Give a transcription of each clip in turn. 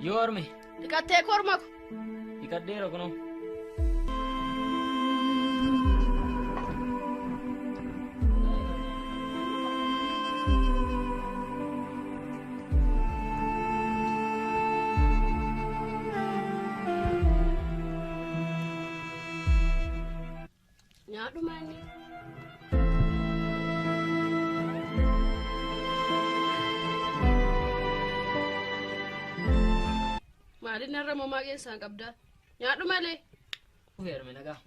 Yoo harme. Dhiqattee korma ko. Dhiqadheera kunoo. Nyaadhu maali? Maaliin har'a moomaa keessaan qabdaa? Nyaadhu malee. Dhufee harme nagaa.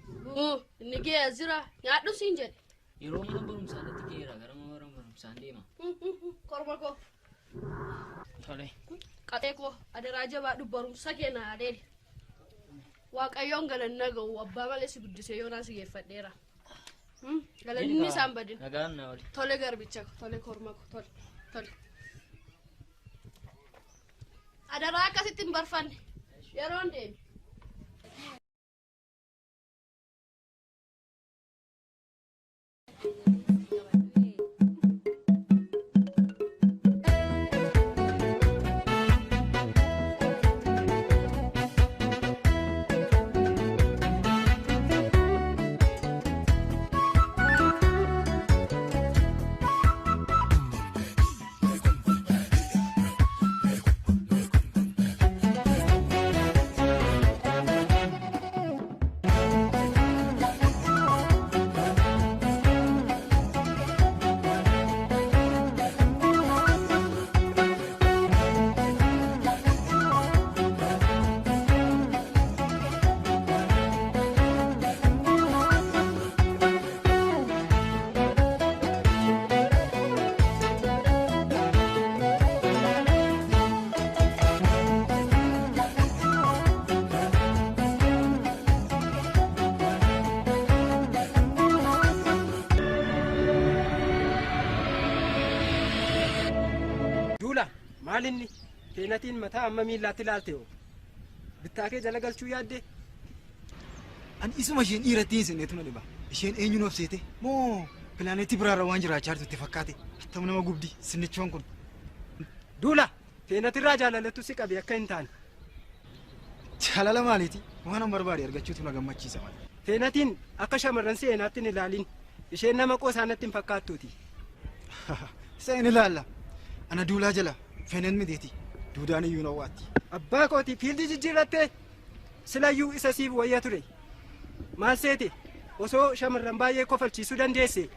Inni gee as jira. Nyaadhu siin jedhe. Yeroo mana barumsaa natti geera gara mana barumsaan deema. Korma koo. Tole. Qaxee koo adaraa jabaadhu barumsa kee na adeeli. Waaqayyoon galanna ga'u abbaa malee si guddisee yoonaa si geeffadheera. Galanni isaan badin. Nagaan na oli. Tole garbicha ko tole korma ko tole tole. Adaraa akkasitti hin barfanne yeroon deemi. Duula maalinni feenatiin mataa amma miillaatti ilaalte hoo bittaa kee jala galchuu yaadde. Ani isuma isheen dhiiratti hin seneetu na dhiba. Isheen eenyuun of seete moo pilaanetii biraarra waan jiraachaa jirtu itti fakkaate attam nama gubdi sinnichoon kun. Duula feenatirraa jaalalattu si qabe akka hin taane. Jaalala maaliiti? Waan an barbaade argachuutu na gammachiisa malee. Feenatiin akka shamarran seenaatti hin ilaalin. Isheen nama qoosaa natti hin fakkaattuuti. Isa hin ilaalla. Ana duulaa jala feenan miteeti. Duudaan iyyuu na waatti. Abbaa kooti fiildii jijjiirrattee silayyuu isa siif wayya ture. Maal seete osoo shamarran baay'ee kofalchiisuu dandeesse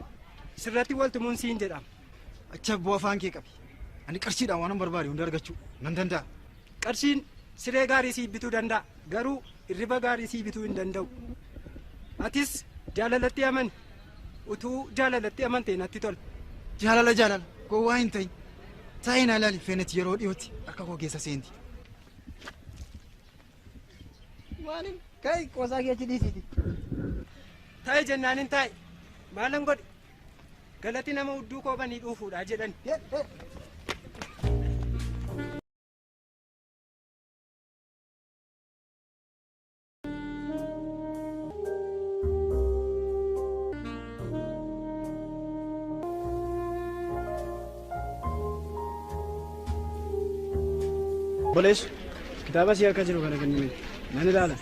sirratti waltumuun siin jedhama. Achi abboo afaan kee qabi. Ani qarshiidhaan waan barbaade hunda argachuu nan danda'a. Qarshiin siree gaarii siif bituu danda'a. Garuu hirriba gaarii siif bituu hin danda'u. Atis jaalalatti amani. Utuu jaalalatti amante natti tola. Jaalala jaalala gowwaa hin ta'in. Taa'ee na ilaali feenet yeroo dhiyootti harka koo keessa seenti. Maaliin ka'i qoosaa kee achi dhiisiiti. Taa'e jennaan hin taa'e. Maalan godhe? Galati nama hudduu koobanii dhuufuudha jedhan. Obboleessu kitaaba si harka jiru kana kennime nan ilaala.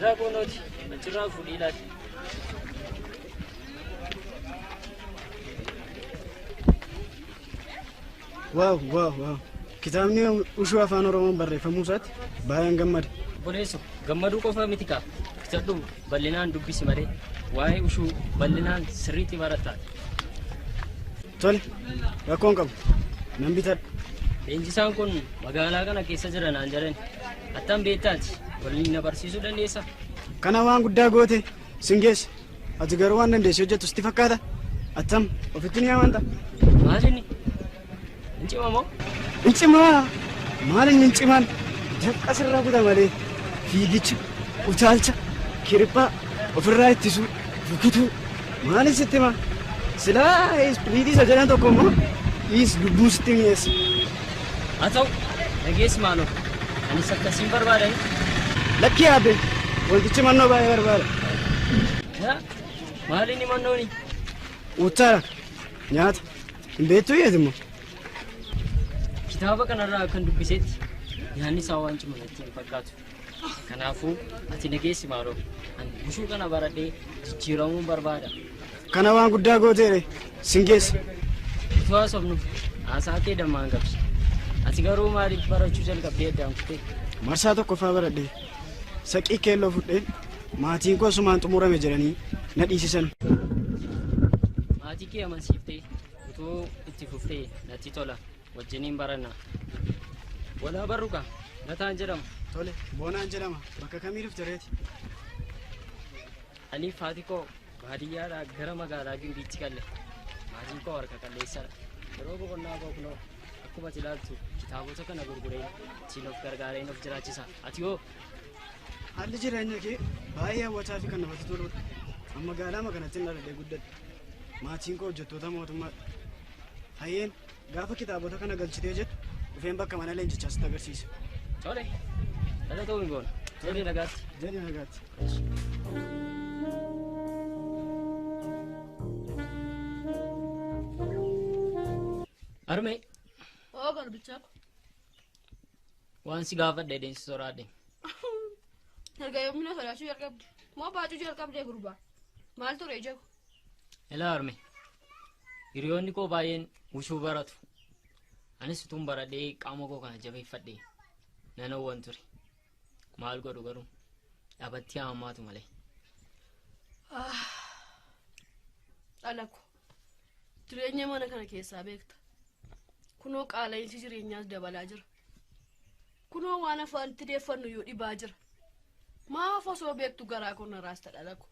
Daakonooti achirraa fuudhii ilaali. Waaw waaw waaw kitaabni ushuu afaan Oromoon barreeffamuu isaatti baay'een gammada. Obboleessu gammaduu qofa miti kaa bitadhu bal'inaan dubbisi malee waa'ee ushuu bal'inaan sirriitti barattaati. Tole rakkoon qabu nan bitadha. Leenjisaan kun magaalaa kana keessa jira naan jedhan attam beektaati waliin na barsiisuu dandeessa. Kana waan guddaa goote sin geesse ati garuu waan dandeesse hojjettu sitti fakkaata attam ofitti ni amanta. Maal inni? Hin cima moo? Hin cimaa maal inni hin cimaan dafqa sirraa kuta malee fiigicha utaalcha kiriphaa ofirraa ittisuu rukutuu maalin sitti hima silaa ispiriitii isa jedhan tokko immoo dhiis lubbuun sitti mi'eessa. Haa ta'u dhageessi maaloo anis akkasiin barbaadani. Lakkii yaabbee wantichi mannoo baay'ee barbaada. Maal inni mannooni? Uttaara nyaata hin beektuu yeeti immoo. Kitaaba kanarraa akkan dubbisetti nyaanni isaa waan cimu natti hin fakkaatu. Kanaafuu ati na geessi maaloo. Ani bushuu kana baradhee jijjiiramuun barbaada. Kana waan guddaa gooteere sin geessa. Utuu haasofnu haasaa kee dammaan qabsi. Ati garuu maaliif barachuu jalqabdee addaan kuttee? Marsaa tokkoffaa baradhee saqii keelloo fudheen maatiin koo sumaan xumurame jedhanii na dhiisisan. Maatii kee amansiiftee utuu itti fuftee natti tola. Wajjiniin baranna. Walaa barruqa Lataan jedhama. Tole, Boonaan jedhama. Bakka kamii dhufte reeti? Ani haati koo baadiyyaadhaa gara magaalaa Gimbiitti galle. Maatiin koo harka qalleessadha. Yeroo boqonnaa koo kunoo akkuma ati ilaaltu kitaabota kana gurguree ittiin of gargaareen of jiraachisa. Ati hoo? Haalli jireenya kee baay'ee hawwataa fi kan namatti toludha. An magaalaa kanatti dhaladhee guddadhe. Maatiin koo hojjettoota mootummaadha. Hayyeen gaafa kitaabota kana galchitee jettu dhufeen bakka mana leenjichaa sitti agarsiisa. Tole, dhala ta'uu hin goona. Tole nagaatti. Jedhi nagaatti. Harmee Oo garbichaa ko. waan si gaafadhe deemsi soraadhe. Erga yoomina sodaachuu jalqabde. Moo baacuu jalqabdee gurbaa? Maal ture ija ko? Ilaa harmee hiriyoonni koo baay'een wushuu baratu. Anis utuun baradhee qaama koo kana jabeeffadhe nan hawwan ture. Maal godhu garuu dhaabatti hammaatu malee. Dhala ko. Jireenya mana kana keessaa beekta. Kunoo qaala'insi jireenyaas dabalaa jira. Kunoo waan afaanitti deeffannu yoo dhibaa jira. Maaf osoo beektu garaa koo na raasta dhala ko.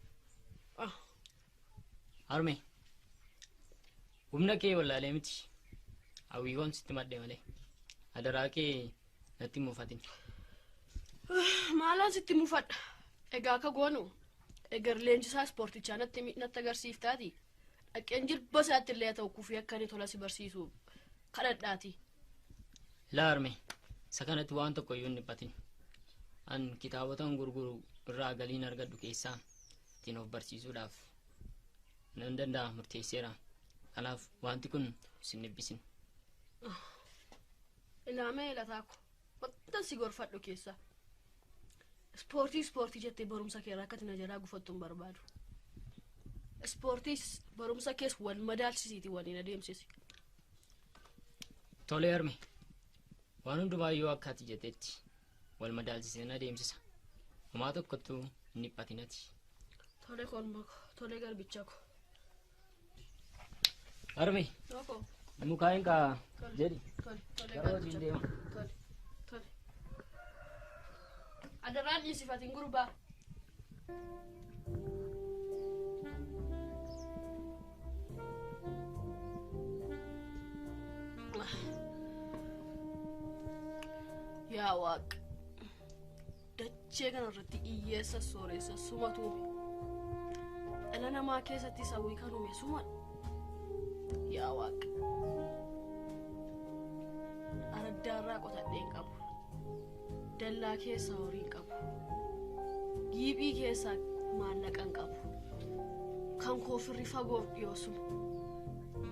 Harmee humna kee wallaalee miti. Hawwiiwwan sitti madde malee. Adaraa kee natti hin mufatin. Maalaan sitti mufadha. Egaa akka goonu egar leenjisaa ispoortichaa natti natti agarsiiftaati. Dhaqeen jilba isaatti illee ta'u kufee akka inni tola si barsiisu kadhadhaati. Ilaa harmee isa kanatti waan tokko iyyuu hin dhiphatin. An kitaabotan gurguru irraa galiin argadhu keessaa ittiin of barsiisuudhaaf nan danda'a murteesseera. Kanaaf wanti kun sin dhiphisin. Ilaamee lataa ko wanta si gorfadhu keessaa. Ispoortii ispoortii jettee barumsa kee irraa akka ati na jalaa gufattu hin barbaadu. Ispoortii barumsa kees wal madaalchisiiti waliin adeemsisi. Tole harmee waan hundumaayyuu akka ati jettetti wal madaalchiseen adeemsisa. Homaa tokkottuu hin dhiphatin ati. Tole korma ko tole garbicha ko. Harmee Tokko mukaa'in kaa jedhi tole tole gara hojiin garbicha deema. ko tole tole. Adaraan dhiisifatin gurbaa. Yaa Waaq, dachee kanarratti hiyyeessa sooressa sumatu uume. Dhala namaa keessatti sawwii kan uume sumadha. Yaa Waaq, araddaarraa qotadhee hin qabu. Dallaa keessaa horii hin qabu. Giiphii keessaa maallaqa hin qabu. Kan koo firri fagoof dhiyoo suma.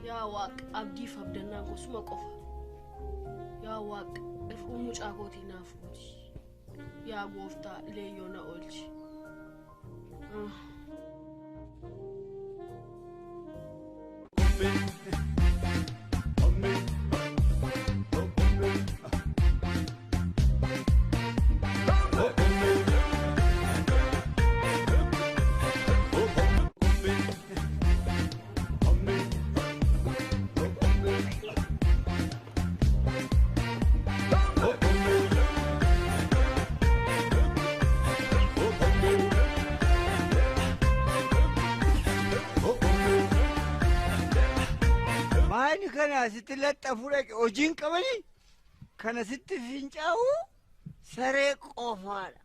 Yaa Waaq, abdiif abdannaan koo suma qofa. Yaa Waaq, ir'uu mucaa kootii naaf guuti. Yaa gooftaa leeyyoo na oolchi. Maali kana asitti laxxafuu dhaqe hojiin qabanii kana sitti fincaa'u saree qofaadha.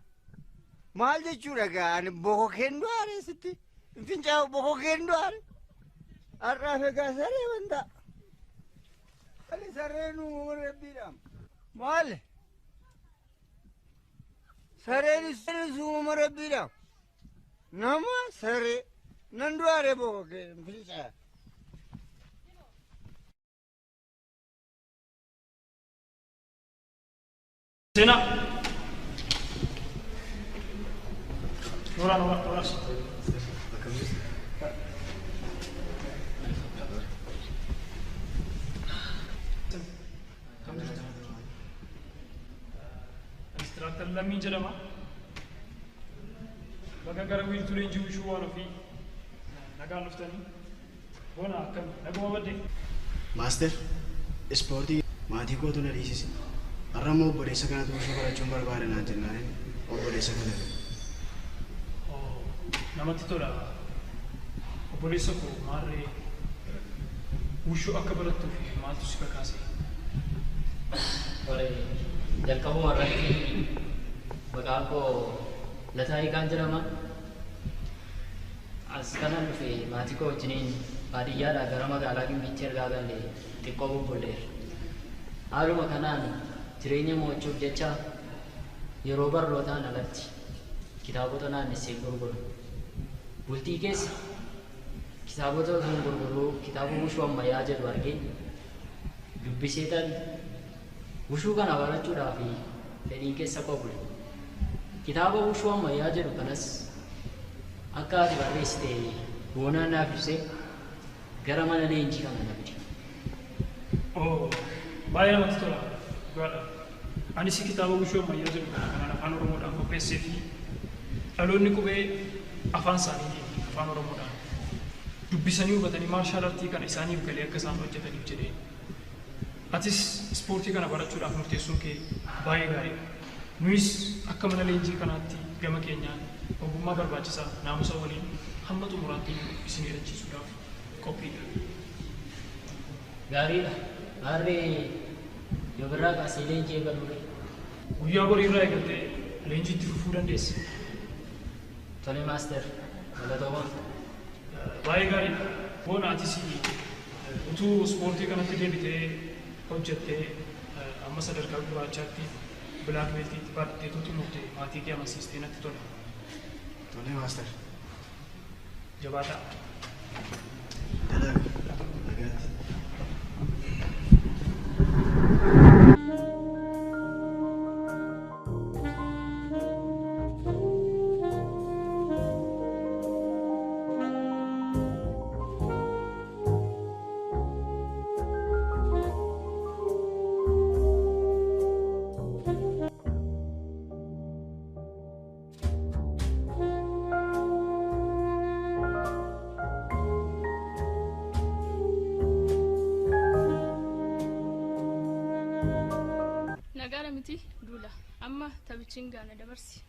Maal jechuudha gaa ani bokokeen du'aare sitti hin fincaa'u bokokeen du'aare. Har'aaf egaa saree wanta. Maali sareen uumama rabbiidha. Maali? Sareen uumama rabbiidha. Nama saree nan du'aare bokokeen hin fincaa'a. Seenaa. Nooraa nooraa nooraa. Kam jirtu? Instructor Lammiin jedhama. Baga gara wiirtuu leenjii wushuu waan ofii nagaan dhuftanii. Boona akkam naguma badde. Master, ispoortii maatii kootu na dhiisise. Har'a immoo obboleessa kanatu wushuu barachuun barbaada naan jennaan obboleessa kana fide. Namatti tola. Obboleessa koo maarree wushuu akka barattuuf maaltu si kakaase? Tole, jalqabuma irratti maqaan koo Lataa Hiikaan jedhama. As kanan dhufe maatii koo wajjiniin baadiyyaadhaa gara magaalaa Gimbiitti ergaa galle xiqqoo bubbulleerra. Haaluma kanaan jireenya mo'achuuf jecha yeroo barnootaan alatti kitaabota naannessee gurgura. Bultii keessa kitaabota otuun gurguruu kitaaba wushuu ammayyaa jedhu argee dubbiseetan wushuu kana barachuudhaaf fedhiin keessa koo bule. Kitaaba wushuu ammayyaa jedhu kanas akka ati barreessite Boonaan naaf ibsee gara mana leenjii kana na fide. Oo, baay'ee namatti tola. Dhugaadha. Anis kitaaba wushuu ammayyaa jedhu kana kanan afaan Oromoodhaan qopheessee fi dhaloonni qubee afaan isaaniitiin afaan Oromoodhaan dubbisanii hubatanii martial artii kana isaaniif galee akka isaan hojjetaniif jedhee. Atis ispoortii kana barachuudhaaf murteessuun kee baay'ee gaariidha. Nuyis akka mana leenjii kanaatti gama keenyaan ogummaa barbaachisaa naamusa waliin hamma xumuraatti isin hidhachiisuudhaaf qophiidha. Gaariidha. Maarree yoomirraa kaasee leenjii eegaluure? Guyyaa borii irraa eegaltee leenjii itti fufuu dandeessa. Tole master, galatoomaa. Baay'ee gaariidha. Boona atis utuu ispoortii kanatti deebitee hojjettee amma sadarkaa gurraachaatti black beltiitti baratteetu xumurte maatii kee amansiistee natti tola. Tole master. Jabaadhaa. Dalaga. Nagaatti. Nagaadha miti duula. Amma taphichiin gaana dabarsi.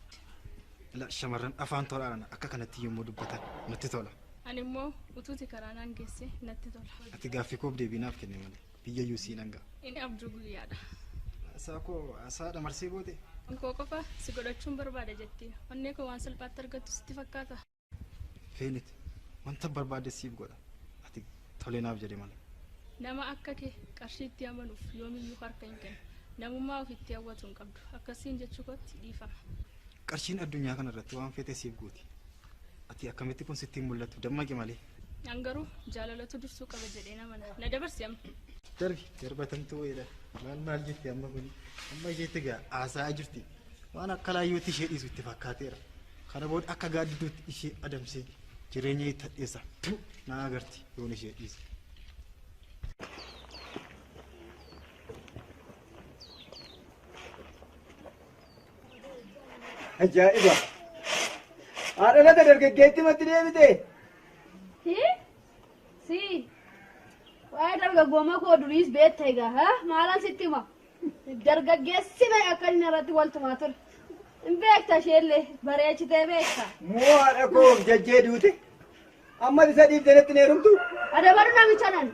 La shamarran afaan tolaadhaan akka kanatti yommuu dubbatan natti tola. Ani immoo utuuti karaa naan geesse natti tola. Ati gaaffii koof deebii naaf kenne malee biyya iyyuu siin hanga. Inni abjuu guyyaadha. Haasaa koo haasaa dhamarsee goote. Koo qofa si godhachuun barbaada jettee onnee koo waan salphaatti argattu sitti fakkaata. Feenit wanta barbaadde siif godha. Ati tolee naaf jedhe malee. Nama akka kee qarshiitti amanuuf yoomiyyuu harka hin kennu. Namummaa ofitti hawwatu hin qabdu. Akkasiin jechuu kootti dhiifama. Qarshiin addunyaa kana irratti waan feete siif gooti. Ati akkamitti kun sitti hin mul'atu dammaqi malee. An garuu jaalalatu dursuu qaba jedhee namana. Na dabarsi amma. Darbi darbatamtuu wayiidha. Maal maal jetti amma kuni? Amma isheetti gaa haasa'aa jirti. Waan akka laayyootti ishee dhiisu itti fakkaateera. Kana booda akka gaaddidduutti ishee adamsee jireenya itti hadheessa. Na agarti yoon ishee dhiise. Ajaa'iba! Haadha lata dargaggeetti matti deebite. Si. Waa'ee dargaggooma koo duriis beekta egaa haa maalan sitti hima. Dargaggeessi meeqa akka inni irratti wal tumaa ture. Hin beekta isheellee bareechitee beekta. Moo haadha koo of jajjee duute. Amma isa dhiiftee natti hin heerumtu. Adabadhu namicha nan.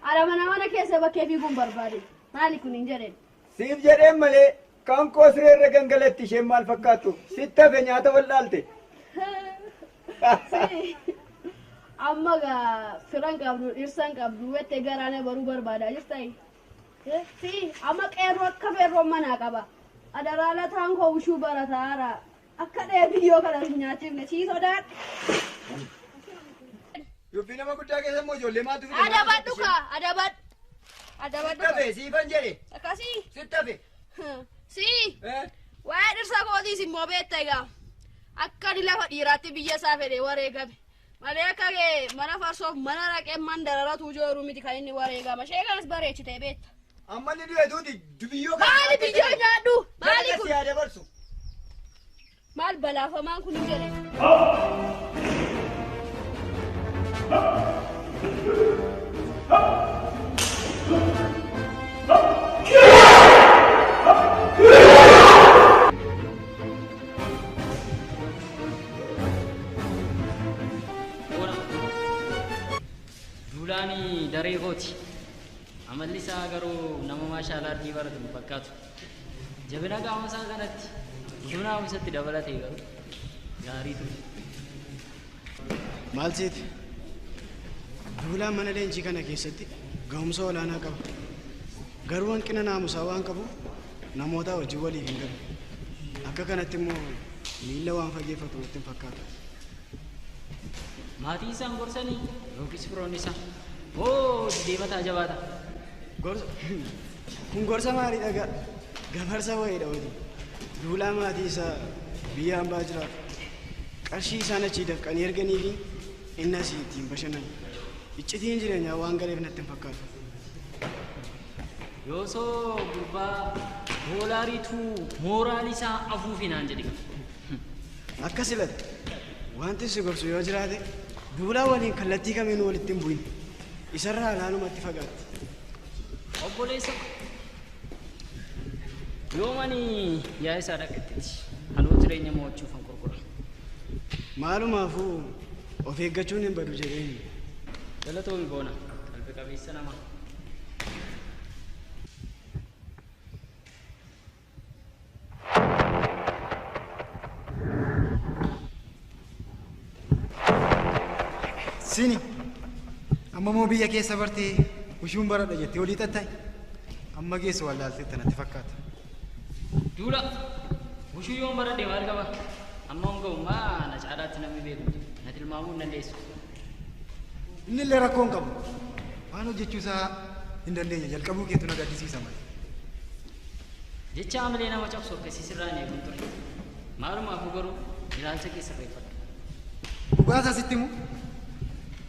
Haadha mana mana keessa bakkee fiiguun barbaade. Maali kun hin jedheen. Siif jedheen malee kan koo siree irra gangalatti isheen maal fakkaattu sitti hafe nyaata wallaalte. Si. Amma gaa firan qabdu dhirsan qabdu wette garaana baruu barbaadaa jirta. Si amma qeerroo akka feerroo manaa qaba. Adaraa lataan koo ushuu barataara. Akka dhee biyyoo kana hin nyaachifne sii sodaadhe. Dubbii nama guddaa keessa immoo ijoollee maaltu fide? Adabadhu kaa adabadhu. Adabadhu Sitti hafe siifan jedhe. Akkasii. Sitti hafe. Si. immoo beekta egaa akka inni lafa dhiiraatti biyya isaa fedhe wareegame. Malee akka mana farsoof mana raqee man dararatu jooru miti kan inni wareegama. Ishee kanas bareechitee beekta. Amma inni du'e tuuti biyyoo kana. Maali biyyoo nyaadhu? Maali kun? Siyaa dabarsu. Maal balaafamaan kun hin jedhe? Duulaan daree kooti. Amalli isaa garuu nama maashaalaartii baratu hin fakkaatu. Jabina qaama isaa kanatti utuu naamusatti dabalatee garuu gaarii ture. Maal seeti? Duulaan mana leenjii kana keessatti ga'umsa olaanaa qaba. Garuu hanqina naamusaa waan qabuuf namoota wajjin waliif hin galu. Akka kanatti immoo miilla waan fageeffatu natti hin fakkaatu. Maatii isaan gorsanii yookiis firoonni isaa. Oo deemataa jabaata. Gorsa kun gorsa maalii dhagaa? Gafarsa wayiidha hojii. Duulaa maatii isaa biyya hambaa jiraatu. Qarshii isaan achii dafqanii erganii fi inni asii ittiin bashannanu. Iccitiin jireenyaa waan galeef natti hin fakkaatu. Yoosoo gurbaa doolaariitu mooraalii isaa afuufi naan jedhe. Akkas ilata. Wanti si gorsu yoo jiraate duulaa waliin kallattii kamiinuu walitti hin bu'in. Isarraa alaalumatti fagaatti. Obboleessa yoo mani yaa isaa dhaqatteeti. Anuu jireenya mo'achuuf an gurgura. Maalumaafuu of eeggachuun hin badu jedheen. Galatoomi boona qalbi qabeessa namaa. Sini amma immoo biyya keessa bartee ushuun baradha jettee olii xaxxa'i. Amma geessu wallaalteetta natti fakkaata. Duula ushuu yoon baradhe maal qaba? Amma honga'ummaa na caalaatti namni beeku na tilmaamuu hin dandeessu. Inni illee rakkoo hin qabu. Waan hojjechuu isaa hin dandeenye jalqabuu keetu na gaddisiisa malee. Jecha amalee nama cabsu akkasii sirraa hin eeguun ture. Maalumaafuu garuu ilaalcha kee sirreeffadhu. Dhugaasaa sitti himu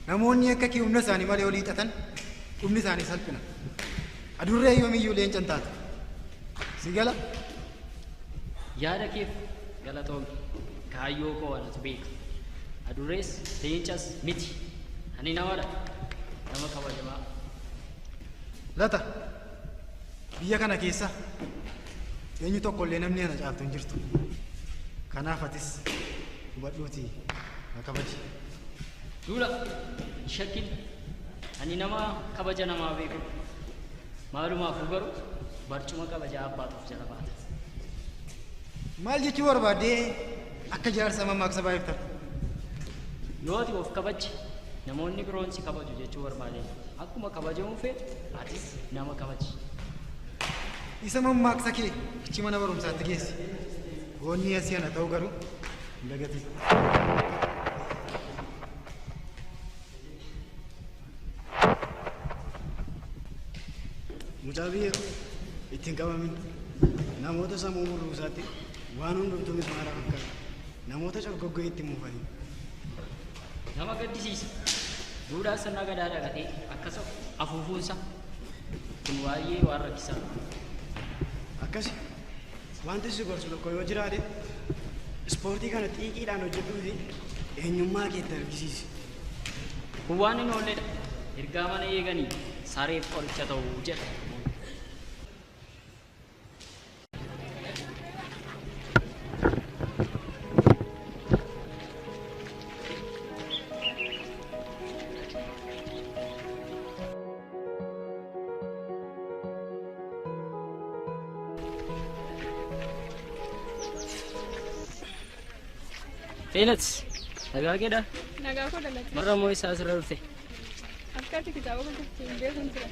namoonni akka kee humna isaanii malee olii xaxan dhumni isaanii salphina. Adurree yoomiyyuu leenca hin taatu. Si gala? Yaada keef galatoomi. Kaayyoo koo anatu beeka. Adurrees leencas miti. Ani namadha. Nama kabajamaa. Lata biyya kana keessa eenyu tokko illee namni ana caaltu hin jirtu. Kanaaf atis hubadhuutii na kabaji. Duula shakkin ani nama kabaja namaa beeku. Maalumaafuu garuu barcuma kabajaa abbaatuuf jala baata. Maal jechuu barbaaddee akka jaarsa mammaaksa baay'ifta? Yoo ati of kabajje namoonni biroon si kabaju jechuu barbaadeen akkuma kabajamuu feetu atis nama kabaji. Isa mammaaksa kee achi mana barumsaatti geessi. Goonni asii ana ta'u garuu hin dagatin. Mucaa biyya ittiin qabamin namoota sammuu murruusaatti waan hundumtuu mismaara fakkaata. Namoota coggoggee itti muufanii. Nama gaddisiisa. Duudhaa sirna gadaa dhagatee akkas afuufuunsa kun baay'ee waan rakkisaadha. Akkasi wanti si gorsu tokko yoo jiraate ispoortii kana xiiqiidhaan hojjedhuu fi eenyummaa keetti argisiisi. Kun waan hin oolledha. Ergaa mana eeganii sareef qoricha ta'u jedha. Feenat, nagaa keedha? Nagaa koo dalagaa. Marra immoo isaa asirra dhufte. Akka ati kitaaba gurgurtu hin beekun ture.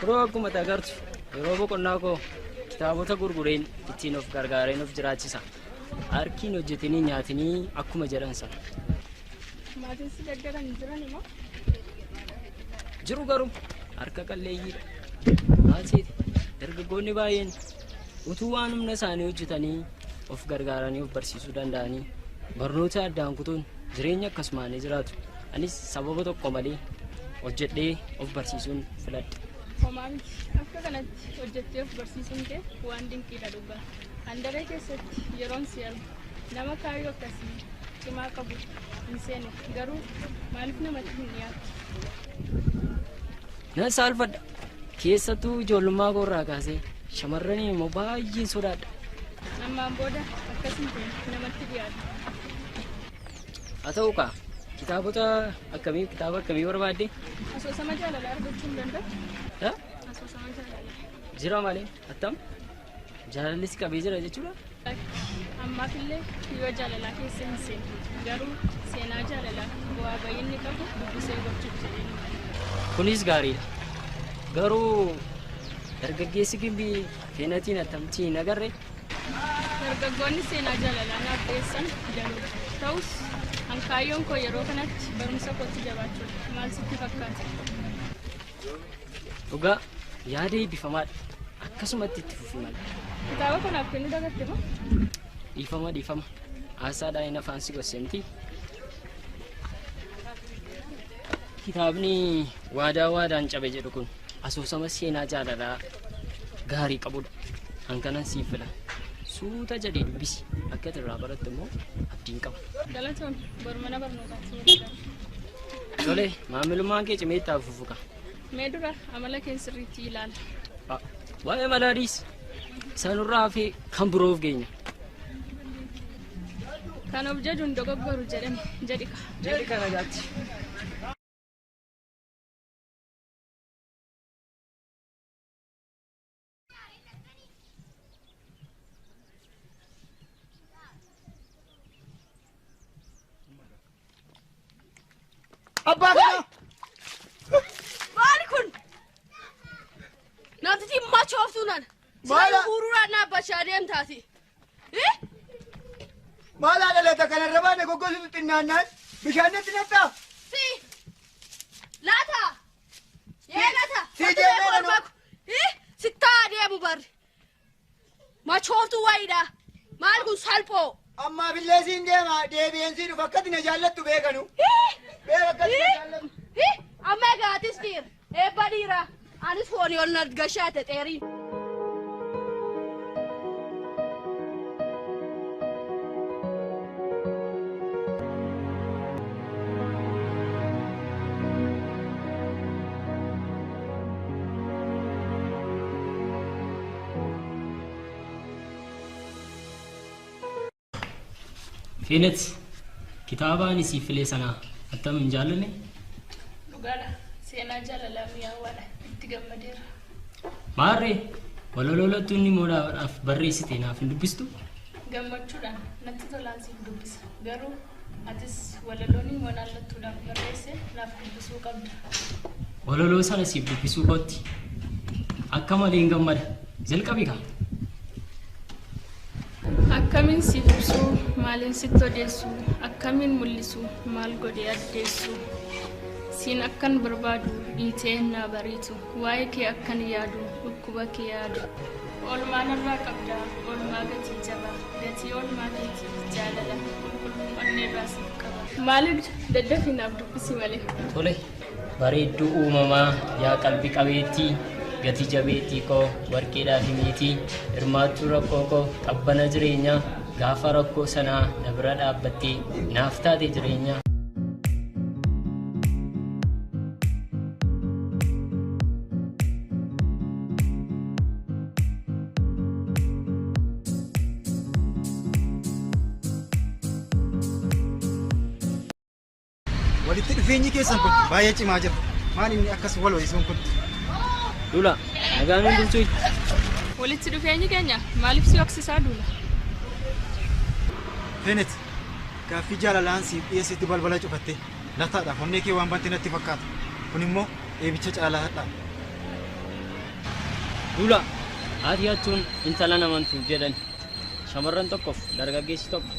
Yeroo akkuma agartu yeroo boqonnaa koo kitaabota gurgureen ittiin of gargaareen of jiraachisa. Harkiin hojjetanii nyaatanii akkuma jedhan sana. Maatiin si deeggaran hin jiran immoo? Jiru garuu harka qalleeyyiidha. Maal seete dargaggoonni baay'een utuu waan humna isaanii hojjetanii of gargaaranii of barsiisuu danda'anii barnoota addaan kutuun jireenya akkasumaan ni jiraatu. Anis sababa tokko malee hojjedhee of barsiisuun filadhe. Homaa miti. Akka kanatti hojjettee of barsiisuun kee waan dinqiidha dhugaa. Handaree keessatti yeroon si argu nama kaayyoo akkasii cimaa qabu hin seene garuu maaliif namatti hin dhiyaattu? Nan saalfadha. Keessattuu ijoollummaa koo irraa kaasee shamarranii immoo baay'een sodaadha. Ammaan booda akkas hin ta'in namatti dhiyaatu. Haa ta'u kaa kitaabota akkamii kitaaba akkamii barbaadde? Asoosama jaalalaa argachuu hin danda'u? Ha? Asoosama jaalalaa. Jira malee attam jaalalli si qabee jira jechuudha? Ammaaf illee kiyyoo jaalalaa keessa hin seenne garuu seenaa jaalalaa bu'aa bayii inni qabu dubbisee gochuuf jedhee ni mala. Kunis gaariidha. Garuu dargaggeessi gimbii feenatiin attamtii hin agarre. Dargaggoonni seenaa jaalalaa naaf dhiyeessan danuudha. Ta'us hankaayyoon koo yeroo kanatti barumsa kootti jabaachuudha. Maal sitti fakkaata? Dhugaa yaada eebbifamaadha. Akkasumatti itti fufi malee. Kitaaba kanaaf kennuu dagatte moo? Dhiifama dhiifama. Haasaadhaan hin afaan si gosse miti. Kitaabni waadaa waadaan cabe jedhu kun asoosama seenaa jaalalaa gaarii qabudha. Hankanan siif fila. Suuta jedhee dubbisi. Akka ati irraa barattu immoo abdiin qaba. Galatoon bor mana barnootaatti wal agarra. Tole maamilummaan kee cimee itti haa fufu kaa. Mee dura amala kee sirriitti ilaala. Waa'ee malaadhiis sanurraa hafee kan biroof geenya. Kan of jajuun dogoggoru jedhame jedhi ka. Jedhi ka nagaatti. Abbaa kana! Maali kun? Namtichi machooftuu nana. Maala? Guuruudhaan dhaabbachaa deemtaati. Maal haadha lata kanarra baane goggositu xinnaannaan bishaan natti nattaa? Si! Laata! Yee laata! Si jeeqee dha. Sittaa adeemu barri. Machooftuu wayiidha. Maal kun salphoo? Ammaa billee siin deema deebi'een siin dhufa akkati na jaallattu beekanu. Beeka akkati na jaallattu. Amma egaa atis dhiira. Eebba dhiira. Anis foonii ol na gashaate xeeriin. Feenet kitaaba ani siif filee sanaa attam hin jaallanne? Dhugaadha. Seenaa jaalalaa mi'aawaadha. Itti gammadeera. Maarree walaloo lattuu inni moodhaadhaaf barreessite naaf hin dubbistu? Gammachuudhaan natti tolaan siif dubbisa. Garuu atis walaloon moonaan lattuudhaaf barreesse naaf dubbisuu qabda. Walaloo sana siif dubbisuu kootti akka malee hin gammada. Jalqabi kaa. Akkamiin siif ibsuu, maaliin sitti odeessu, akkamiin mul'isu, maal godhee addeessu. Siin akkan barbaadu dhiitee naa bariitu, waa'ee kee akkan yaadu, dhukkuba kee yaadu. Oolmaa narraa qabdaa, oolmaa gatii jabaa, gatii oolmaa keetii jaalala, qulqulluu onneerraa siif qaba. Maaliif daddafii naaf dubbisi malee? Tole bareedduu uumamaa yaa qalbii qabeettii gatii jabeettii koo warqeedhaa fi meetii hirmaattuu rakkoo koo qabbana jireenyaa gaafa rakkoo sanaa na bira dhaabbattee naaf taate jireenyaa. Walitti dhufeenyi keessan kun baay'ee cimaa jira. Maal inni akkas wal ho'isuun kun? Dula, nagaan hundumtuu Walitti dhufeenyi keenya maaliif si hoksisaa duula? Feenet, gaaffii jaalalaan siif dhiyeessitti balbala cufatte lataadhaaf onnee kee waan bante natti fakkaata. Kun immoo eebicha caalaadha. Dula, haati hattuun intala namantu jedhan shamarran tokkoof dargaggeessi tokko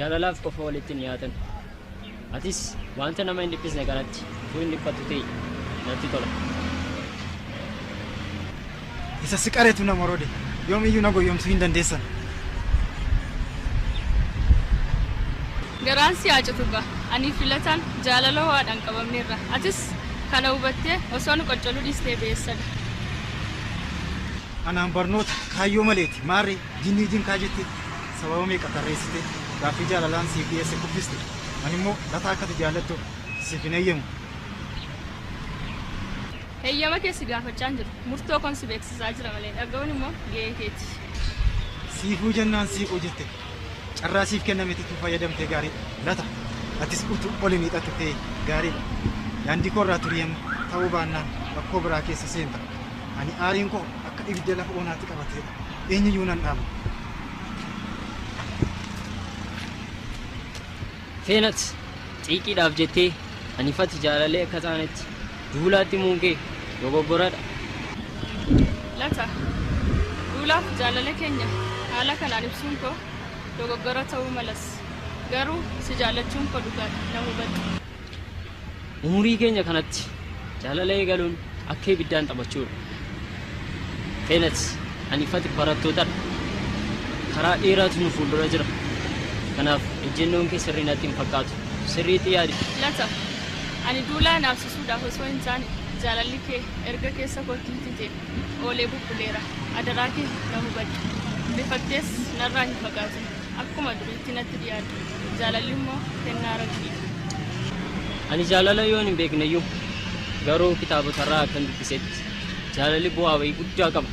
jaalalaaf qofa walitti hin dhiyaatan. Atis wanta nama hin dhiphisne kanatti utuu hin dhiphattu ta'e natti tola. Isa si qareetu nama roode yoomiyyuu na goyyomsuu hin dandeessan. Garaan si haa citu gaa. Ani filataan jaalala ho'aadhaan qabamneerra. Atis kana hubattee osoo nu qoccoluu dhiistee beessadha. Anaan barnoota kaayyoo maleeti maarree jinnii jinkaa jette sababa meeqa tarreessite gaaffii jaalalaan siif dhiyeesse kuffiste. Ani immoo lataa akka ati jaallattu siif hin eeyyamu. Heeyyama kee si gaafachaa hin jiru. Murtoo koon si beeksisaa jira malee dhaga'uun immoo ga'ee keeti. Siifuu jennaan siiquu jette. Carraa siif kennametti utuu fayyadamtee gaariidha. Lata, atis utuu ol hin hiixattu ta'ee gaariidha. Daandii koo irraa turii amma ta'uu baannaan rakkoo biraa keessa seenta. Ani aariin koo akka ibidda lafa onaatti qabateedha. Eenyuyyuu nan dhaabu. Feenat, xiiqiidhaaf jettee ani fati jaalalee akka taanetti duulaatti himuun kee dogoggoradha. Lata, duulaaf jaalala keenya haala kanaan ibsuun koo dogoggora ta'uu malas. Garuu si jaallachuun koo dhugaadha na hubadhu. Umurii keenya kanatti jaalala eegaluun akka ibiddaan taphachuudha. Feenat, ani fati barattootadha. Karaa dheeraatu nu fuuldura jira. Kanaaf ejjennoon kee sirrii natti hin fakkaatu. Sirriitti yaadi. Lata, ani duulaa naafsisuudhaaf osoo hin taane jaalalli kee erga keessa kootti hitite oolee bubbuleera. Adaraa kee na hubadhu. Rifattees narraa hin fagaatin. Akkuma duriitti natti dhiyaadhu. Jaalalli immoo kennaa Rabbiiti. Ani jaalala yoon hin beekneyyuu garuu kitaabotarraa akkan dubbisetti jaalalli bu'aa ba'ii guddaa qaba.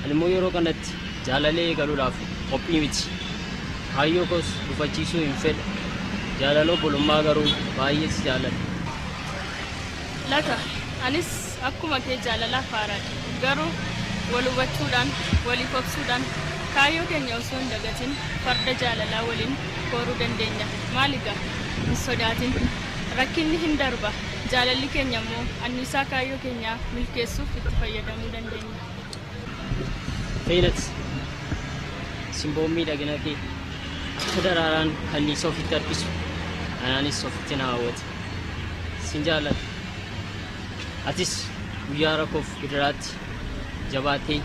Ani immoo yeroo kanatti jaalala eegaluudhaaf qophii miti. Kaayyoo koos gufachiisuu hin fedhu. Jaalala obbolummaa garuu baay'ee si jaalladha. Lata, anis akkuma kee jaalalaaf haaraadha. Garuu wal hubachuudhaan, waliif obsuudhaan kaayyoo keenya osoo hin dagatin farda jaalalaa waliin kooruu dandeenya. Maal egaa hin sodaatin. Rakkinni hin darba. Jaalalli keenya immoo anniisaa kaayyoo keenyaa milkeessuuf itti fayyadamuu dandeenya. Feenat, simboon miidhagina kee akka daraaraan kanniisa ofitti harkisu anaanis ofitti na hawwata. Sin jaalladha. Atis guyyaa rakkoof gidiraatti jabaattee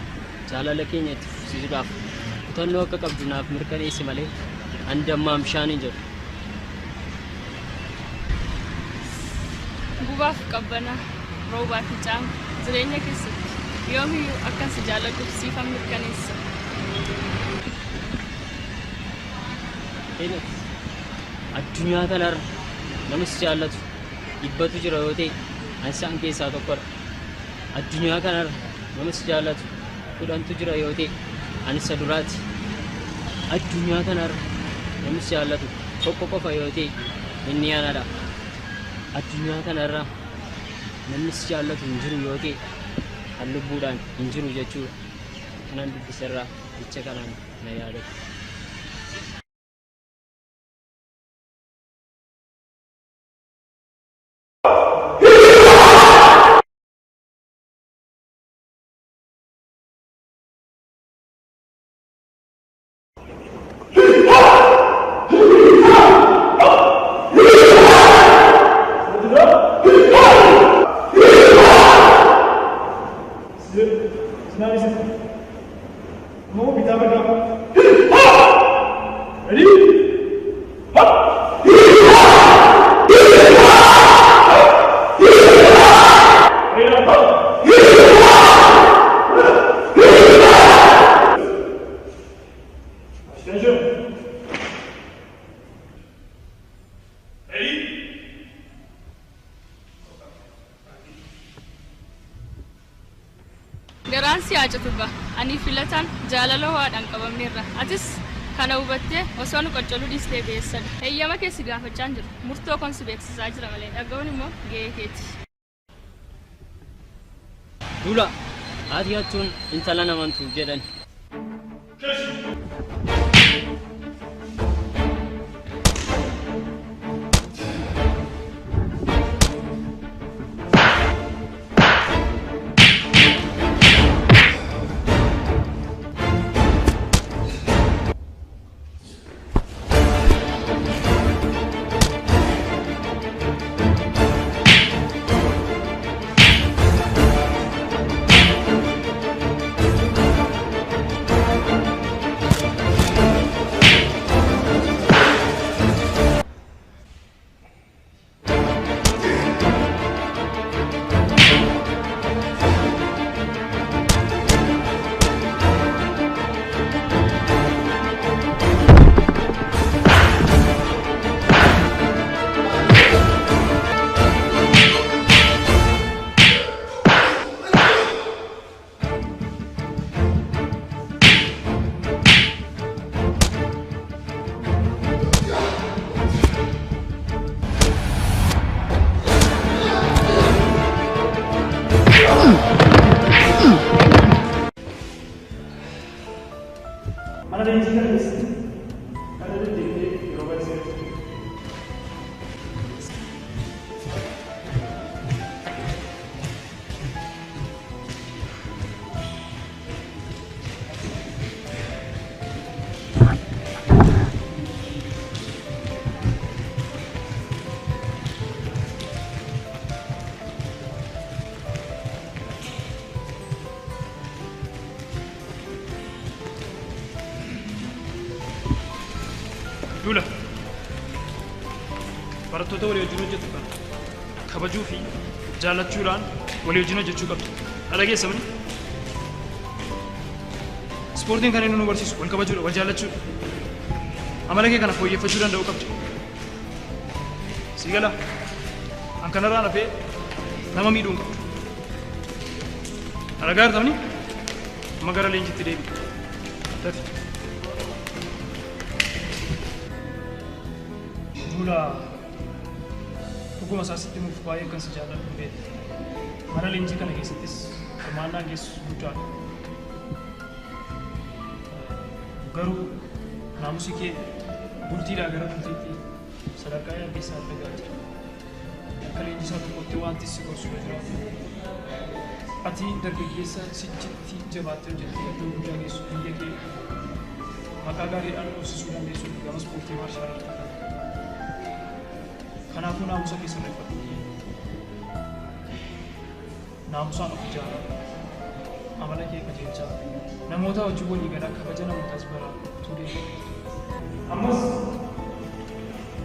jaalala keenya itti fufsiisuudhaaf kutannoo akka qabdu naaf mirkaneessi malee ani dammaan bishaan hin jedhu. Gubaaf qabbana, roobaa fi caama jireenya keessatti yoomiyyuu akkan si jaalladhu siifan mirkaneessa. Feenat, addunyaa kanarra nama si jaallatu dhibbatu jira yoo ta'e ani isaan keessaa tokkodha. Addunyaa kanarra nama si jaallatu kudhantu jira yoo ta'e ani isa duraati. Addunyaa kanarra namni si jaallatu tokko qofa yoo ta'e inni anadha. Addunyaa kanarra namni si jaallatu hin jiru yoo ta'e kan lubbuudhaan hin jiru jechuudha. Kanan dubbiserraa jecha kanaan na yaadatu. Garaan si haa citu gaa. Ani filataan jaalala ho'aadhaan qabamneerra. Atis kana hubattee osoo nu qoccoluu dhiistee beessadha. Heeyyama kee si gaafachaa hin jiru. Murtoo koon si beeksisaa jira malee dhaga'uun immoo ga'ee keeti. Duula, haati hattuun intala namantu jedhan. Mana leenjii kana keessatti irra deddeebi'ee yeroo baay'ee si argina. Duula. Barattoota walii wajjin hojjetu kana kabajuu fi jaallachuudhaan walii wajjin hojjechuu qabdu. Dhala geessamni. Ispoortiin kan inni nu barsiisu wal kabajuudha, wal jaallachuudha. Amala kee kana fooyyeffachuu danda'uu qabdu. Sii gala. An kanarraan hafee nama miidhuu hin qabdu. Dhala gaartamni amma gara leenjitti deebi. Dafi. Duula dhuguma isaa sitti himuuf baay'ee kan si jaalladhu beekta. Mana leenjii kana keessattis hirmaannaan geessu guddaadha. Garuu naamusi kee bultiidhaa gara bultiitti sadarkaa yaaddeessaa irra gahaa jira. Akka leenjisaa tokkotti wanti si gorsu yoo jiraate ati dargaggeessa sichitti jabaattee hojjettee iddoo guddaa geessu biyya kee maqaa gaariidhaan dhoofsisuu dandeessu gama ispoortii maarshaal artii kana. Kanaafuu naamusa kee sirreeffadhu. Naamusaan of ijaaraa. Amala kee qajeelchaa. Namoota wajjin walii galaa kabaja namootaas baraa utuu deemu. Ammas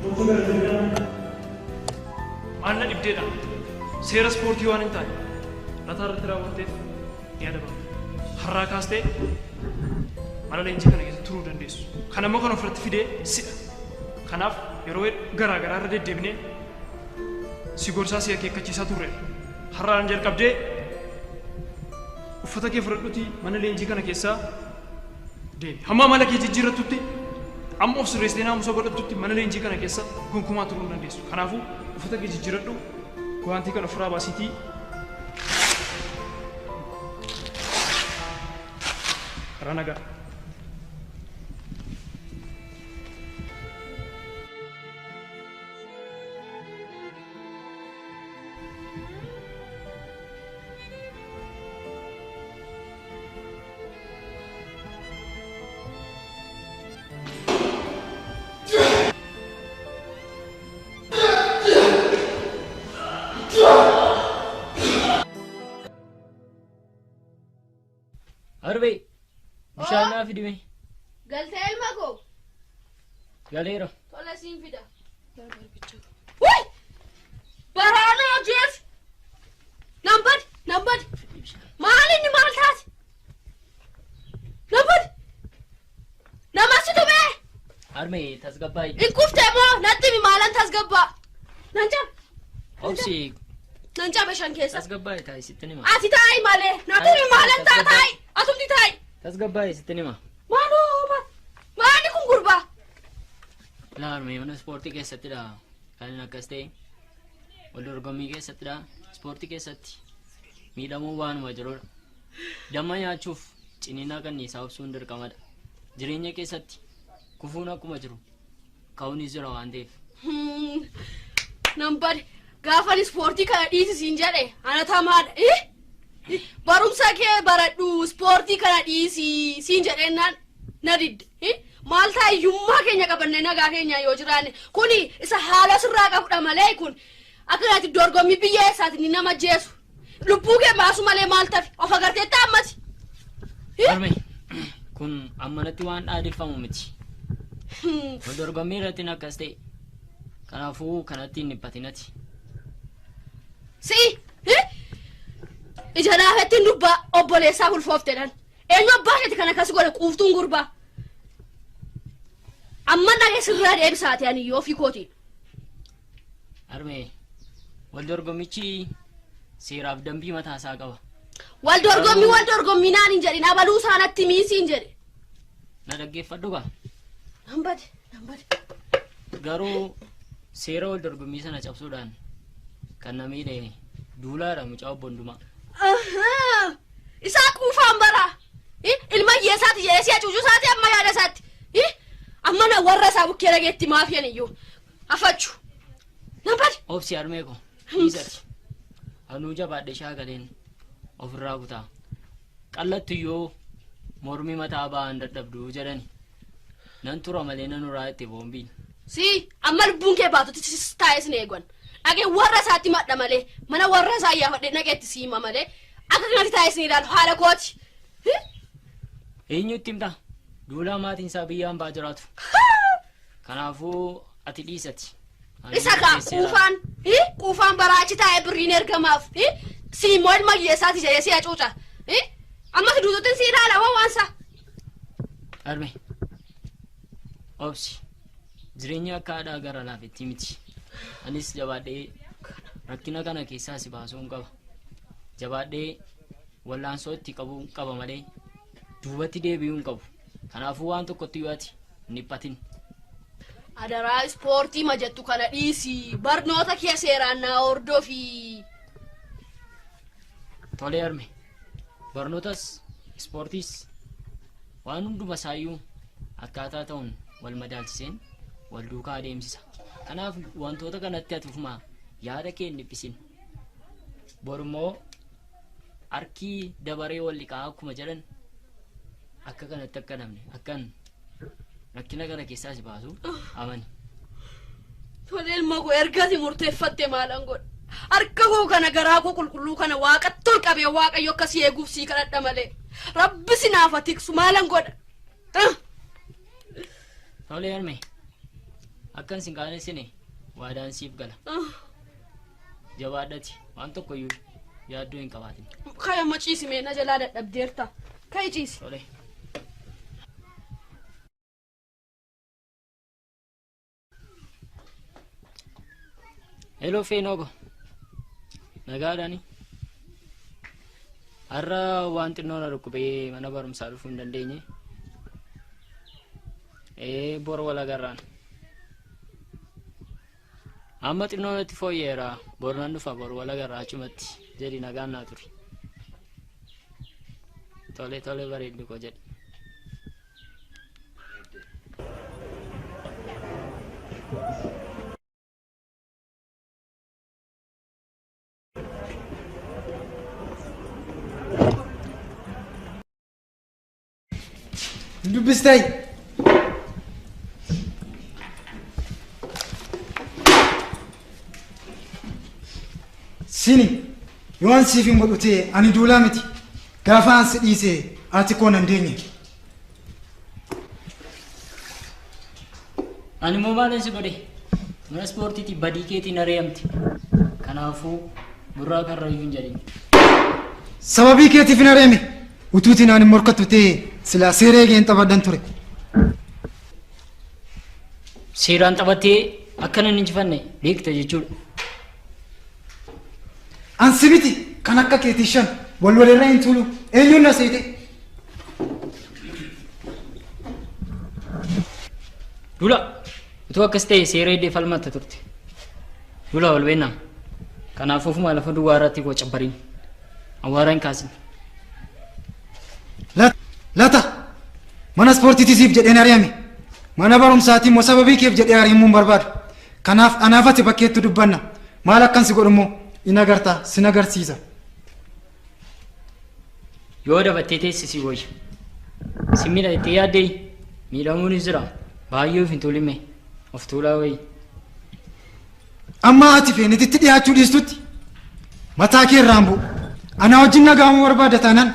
gocha gara jabinaa maal na dhibdeedhaan seera ispoortii waan hin taane lataa irratti raawwatteef ni adabamta. Har'aa kaastee mana leenjii kana keessa turuu dandeessu. Kana immoo kan ofirratti fidee si'a. Kanaaf yeroo garaa garaa irra deddeebinee si gorsaa si akeekkachiisaa turre. Har'aan jalqabdee uffata kee fudhadhuutii mana leenjii kana keessaa deemi. Hamma amala kee jijjiirrattutti amma of sirreessitee naamusa godhattutti mana leenjii kana keessa gonkumaa turuu hin dandeessu. Kanaafuu uffata kee jijjiirradhu guwaantii kana ofirraa baasiitii karaa nagaa. Arbee bishaan naa fidi mee. Galtee ilma koo. Galeera. Tola siin fida. Wuy! Baraana hojjees! Nan badi! Nan badi! Maal inni maal taate? Nan badi! Nama si tumee! Harmee tasgabbaa'i. Hin kuftee moo natti himi maalan tasgabbaa? Nan caba! Obsi Nan caba shan keessa. tasgabbaa'i taa'i sittin hima. Ati taa'i malee! Natti himi maalan taa taa'i! Atumti taa'i! Tasgabbaa'i sittin hima. Maaloo maal? Maali kun gurbaa? Laa harmee mana ispoortii keessattidha kan inni akkas ta'e. Wal dorgommii keessattidha. Ispoortii keessatti miidhamuun waanuma jirudha. Damma nyaachuuf ciniinaa kanniisaa obsuun dirqamadha. Jireenya keessatti kufuun akkuma jiru ka'uunis jira waan ta'eef. Nan bade gaafan ispoortii kana dhiisi siin jedhe ana tamaadha. Ih! Barumsa kee baradhu ispoortii kana dhiisi siin jedhennaan na didde. Ih! Maal ta'a hiyyummaa keenya qabanne nagaa keenya yoo jiraanne kuni isa haala sirraa qabudha malee kun akka kanatti dorgommii biyya eessaati ni nama jeesu. Lubbuu kee baasu malee maal tafi of agarteetta ammati. Harmee kun ammanatti waan dhaadeffamu miti. Wal dorgommii irratti akkas ta'e. Kanaafuu kanatti hin dhiphatinati. Si'i ija naafettiin dubbaa obboleessaa ulfooftedhan. Eenyu abbaa keeti kan akkas godhe quuftuun gurbaa. Amma dhagee sirraa deebisaati ani yoo ofii kootiin. Harmee wal dorgommichi seeraaf dambii mataa isaa qaba. Wal dorgommii wal dorgommii naan hin jedhin abaluu isaanatti miisiin jedhe. Na dhaggeeffadhu gaa. Nan bade nan bade. Garuu seera wal dorgommii sana cabsuudhaan kan na miidhe duulaadha mucaa obbo Hundumaa. Ahaa. Isaa quufaan bara. Ilma hiyyeessaati jedhee si hacuucuu isaati amma yaada isaati. isaa bukkee dhageetti maafiyan iyyuu. Afachu. Nan bade. Obsi harmee koo. Dhiisati. Anuu jabaadhe shaakaleen ofirraa kutaa. Qallattu yoo mormi mataa ba'an dadhabdu jedhani. Nan tura malee nan uraa itti boombiin. Si amma lubbuun kee baatutti taa'ee sin eegan. Dhagee warra isaatti madha malee mana warra isaa iyyaafadhee dhageetti siima malee akka kanatti taa'ee sin ilaalu haala kooti. Eenyutti himta? Duulaa maatiin isaa biyya hambaa jiraatu. Kanaafuu ati dhiisati. Isa kaa quufaan quufaan baraachi taa'ee birriin ergamaaf si immoo ilma hiyyeessaati jedhee si hacuuca. Amma si duututti si ilaala waan waansa. Harmee obsi jireenya akka haadhaa gara laafetti miti. Anis jabaadhee rakkina kana keessaa si baasuu hin qaba. Jabaadhee wallaansoo itti qabuu qaba malee duubatti deebi'uu hin qabu. Kanaafuu waan tokkotti yoo ati hin dhiphatin. Adaraa ispoortii majattu kana dhiisi barnoota kee seeraan naa hordofi. Tolee harme barnootas ispoortiis waan hunduma isaayyuu akkaataa ta'uun wal madaalchiseen wal duukaa adeemsisa. Kanaaf wantoota kanatti ati ofumaa yaada kee hin dhiphisin. Borummoo harki dabaree wal dhiqaa akkuma jedhan akka kanatti akka namni akkan rakkina kana keessaa si baasu amani. Tolee ilma koo ergasi murteeffatte maalan godha. Harka koo kana garaa koo qulqulluu kana waaqatti ol qabee waaqayyo akka si eeguuf sii kadhadha malee. Rabbi si naaf haa tiksu maalan godha. Tolee harme akkan sin qaanessine waadaan siif gala. Jabaadhati waan tokko iyyuu yaaddoo hin qabaatin. Kayi amma ciisi mee na jalaa dadhabdeerta. Kayi ciisi. Tolee. Hello Feenogo. Nagaadhaani. Har'a waan xinnoo na dhukkubee mana barumsaa dhufuu hin dandeenye. Bor wal agarraan. Amma xinnoo natti fooyyeera. Bor nan dhufa bor wal agarraa achumatti jedhi nagaan naa turi. Tole tole bareeddu koo jedhi. Dubbistay. Sini yoo an siif hin godhu ta'e ani duulaa miti. Gaafa an si dhiise ati koo nan deenye. Ani immoo maalan si godhe? Mana ispoortiitii badii keetiin ari'amte. Kanaafuu gurraa karrayyuu hin jedhin. Sababii keetiif hin ari'ame. Utuutiin ani morkattu ta'e silaa seera eegeen taphadhan ture. Seeraan taphattee akka nan injifanne beekta jechuudha. An si miti kan akka keetii shan wal walirra hin tuulu eenyuun na seete. Dula utuu akkas ta'e seera eegdee falmatta turte. Dula wal beennaa. Kanaaf ofuma lafa duwwaa irratti koo cabbariin. Awwaara hin kaasin. Lata mana ispoortiitii siif jedheen ari'ame. Mana barumsaatii immoo sababii keef jedhee ari'amuu hin barbaadu. Kanaaf anaaf ati bakkeetti dubbanna. Maal akkan si godhu immoo in agarta sin agarsiisa. Yoo dabattee teesse si wayya. Si miidha jettee yaaddee miidhamuunis jira. Baay'ee of hin tuulime. Of tuulaa wayi. Amma ati feenetitti dhiyaachuu dhiistutti mataa kee irraan bu'u. Anaa wajjin nagaamuu barbaadda taanaan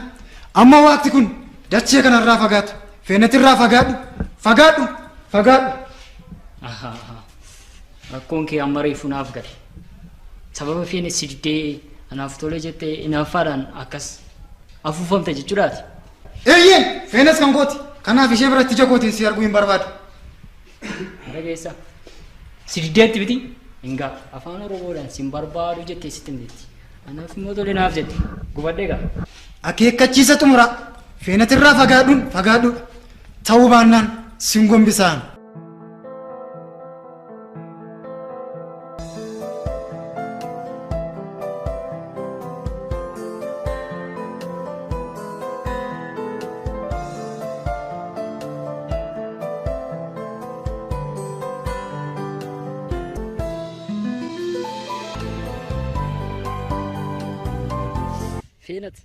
amma waaqti kun dachee kanarraa fagaatu. Feenetirraa fagaadhu fagaadhu fagaadhu. Rakkoon kee amma reefu naaf gale. Sababa feenet si diddee anaaf tole jettee inaaffaadhaan akkas afuufamte jechuudhaati. Eeyyeen feenes kan kooti. Kanaaf ishee biratti ija kootiin si arguu hin barbaadu. Dhageessa. Si diddeetti miti? Hin ga'a. Afaan Oromoodhaan sin barbaadu jettee sitti himteetti. Anaaf immoo tole naaf jette. Gubadhee gaa. Akeekkachiisa xumuraa. Feenetirraa fagaadhuun fagaadhuudha. Ta'uu baannaan sin gombisaan. Feenat,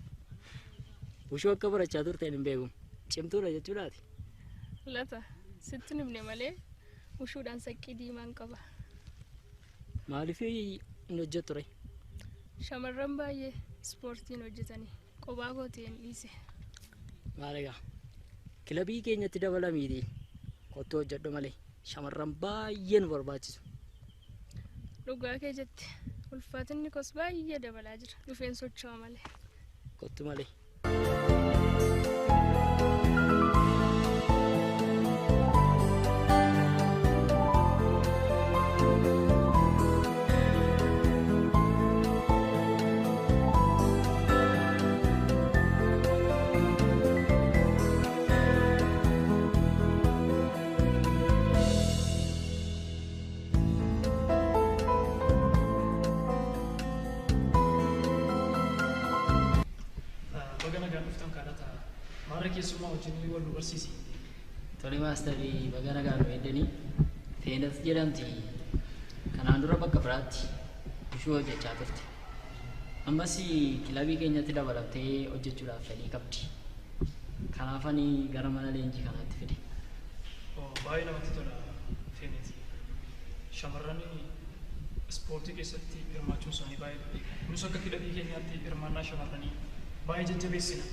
wushuu akka barachaa turteen hin beeku. Cimtuudha jechuudhaati. Lata, sitti hin himne malee wushuudhaan saqqii diimaan qaba. Maaliif hin hojjettu ree? Shamarran baay'ee ispoortiin hojjetanii qophaa kootii hin dhiise. Maal egaa kilabii keenyatti dabalamiitii kottuu hojjedhu malee shamarran baay'ee nu barbaachisu. Dhugaa kee jette, ulfaatinni koos baay'ee dabalaa jira. Dhufeen socho'a malee. Kottu malee. Baga nagaan dhuftan kadhata. Maarra keessumaa wajjin wal nu barsiisi. Tole maastarii, baga nagaan nu eeddanii. Feenat jedhamti. Kanaan dura bakka biraatti wushuu hojjechaa turte. Ammas kilabii keenyatti dabalamtee hojjechuudhaaf fedhii qabdi. Kanaaf ani gara mana leenjii kanaatti fide. Baay'ee namatti tola Feenet. Shamarran ispoortii keessatti hirmaachuun isaanii baay'ee gaariidha. Nus akka kilabii keenyaatti hirmaannaa shamarranii baay'ee jajjabeessina.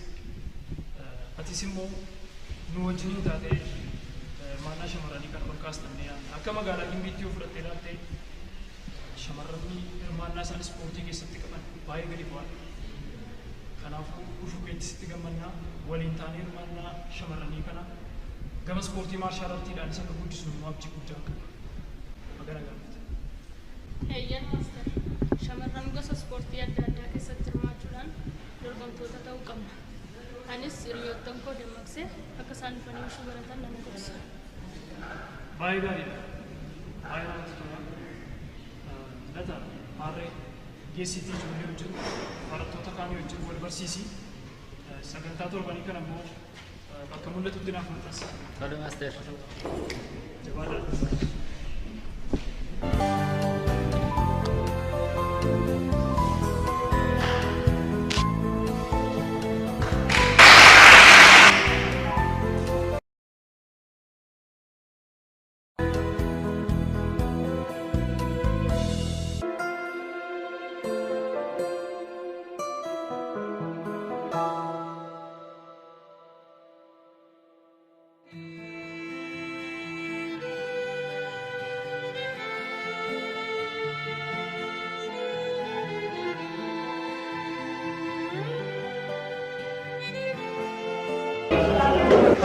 Atis immoo nu wajjiniin taatee hirmaannaa shamarranii kan ol kaastannee yaadna. Akka magaalaa Gimbiitti yoo fudhattee ilaalte, shamarranni hirmaannaa isaan ispoortii keessatti qaban baay'ee gadi bu'aadha. Kanaafuu dhufuu keetti sitti gammannaa, waliin taanee hirmaannaa shamarranii kana gama ispoortii martial artiidhaanis akka guddisnu immoo abdii guddaa qaba. Baga nagaan dhufte. Eeyyan maaster, shamarran gosa ispoortii adda addaa keessatti hirmaachuudhaan dorgomtoota ta'uu qabna. Anis hiriyoottan koo dammaqsee akka isaan dhufanii wushuu baratan nan gorsa. Baay'ee gaariidha. Baay'ee namatti tola. Lata, maarree geessitii ijoollee wajjin, barattoota kaanii wajjin wal barsiisi. Sagantaa torbanii kana immoo bakka mul'atutti naaf maxxansi. Tole maaster. Jabaadhaa.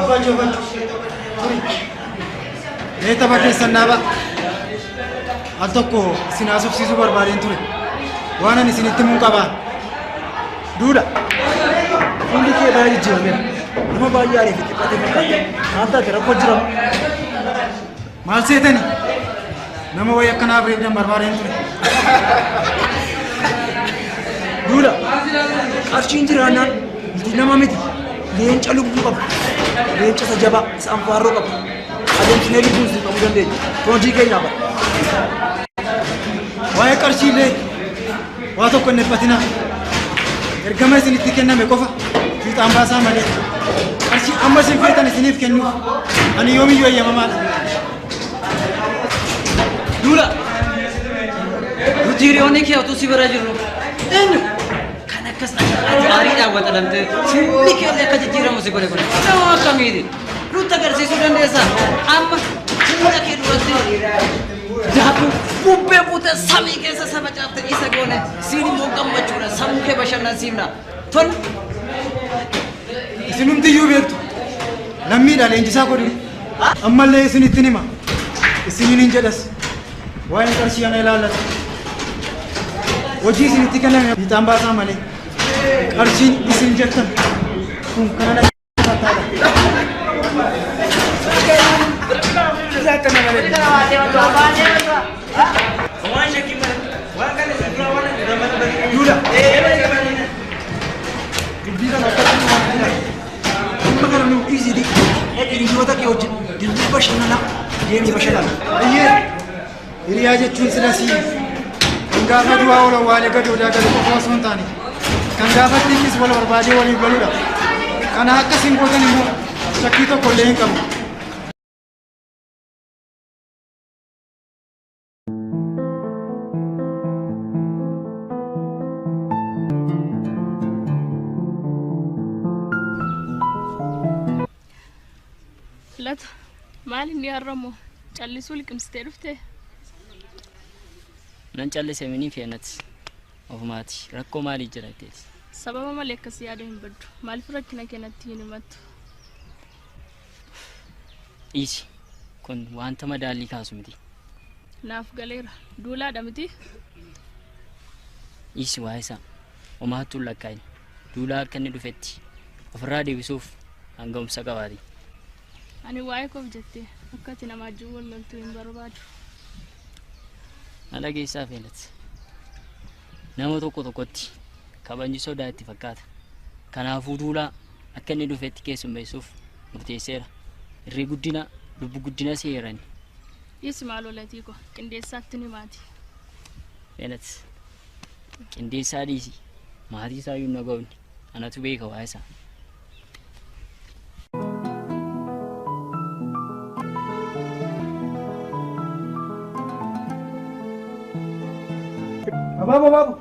Afachuu, afachuu. Turi. Mee tapha keessan dhaaba. Al tokko isin haasofsiisuu barbaadeen ture. Waan ani isinitti himuu qabaa. Duudha. Fuulli kee baay'ee jijjiirameera. Nama baay'ee aaree fi dhiphatee fakkaata. Maal taate, rakkoo jiramu? Maal seetani? Nama wayii akkanaaf reebdan barbaadeen ture. Duudha. Qarshiin jiraannaan nuti nama miti. Leenca lubbuu qabu. Leenca isa jabaa, isa anfaarroo qabu. Adeemsinee lubbuun isin qabuu dandeenya. Hojii keenyaa bara. Waa'ee qarshiillee waa tokko hin dhiphatinaa. Ergama isinitti kenname qofa fiixaan baasaa malee. Qarshii amma isin feetan isiniif kennuuf ani yoomiyyuu eeyyamamaadha. Duula! Nuti hiriyoonni kee utuu si bira jirru eenyu kan akkas ati aariidhaan waxalamtee fuulli kee illee akka jijjiiramu si godhe kun nama akkamiiti? Nutti agarsiisuu dandeessaa? Amma fuula kee duratti daakuu bubbee buute samii keessa saba caafte isa goone, siin immoo gammachuudha sammuu kee bashannansiifna. Tol. Isinumtiyyuu beektu. Lammiidha leenjisaa godhu. Ammallee isinittin hima. Isiniin hin jedhas. Waa'een qarshii ana ilaallata. Hojii isinitti kenname fiixaan baasaa malee. Qarshiin isin jettan kun kana natti fakkaata. Duula. Dubbii kana akkatti waan kana. Amma kana nuuf dhiisiti. Hiriyoota kee wajjin dirree bashannanaa deemii bashannana. Ayyee, hiriyaa jechuun silasii kan gaafa du'aa ol awwaalee gadi odaa galu qofa osoo hin taane Kan gaafa xiqqis wal barbaadee waliif galuudha. Kana akkasiin gootan immoo shakkii tokko illee hin qabu. Lata, maal inni har'ammoo callisuu liqimsitee dhufte? Nan callise minii feenat ofumaati rakkoo maalii jira jetteeti. Sababa malee akkas yaada hin baddu. Maaliif rakkina keenyatti hin himattu? Dhiisi kun wanta madaallii kaasu miti. Naaf galeera. Duulaadha miti? Dhiisi waa isaa homaattuu hin lakkaa'in. Duulaa akka inni dhufetti ofirraa deebisuuf hanga'umsa qabaati. Ani waa'ee koof jettee akka ati nama wajjin wal loltuu hin barbaadu. Na dhageessaa feenat. Nama tokko tokkotti kabajni sodaa itti fakkaata. Kanaafuu duulaa akka inni dhufetti keessummeessuuf murteesseera. Irree guddina lubbu guddina seerani. Dhiisi maaloo latii ko qindeessaatti ni maati. Feenat qindeessaa dhiisi maatii isaa iyyuu hin dhaga'uun anatu beeka waa isaa. Abaaboo abaaboo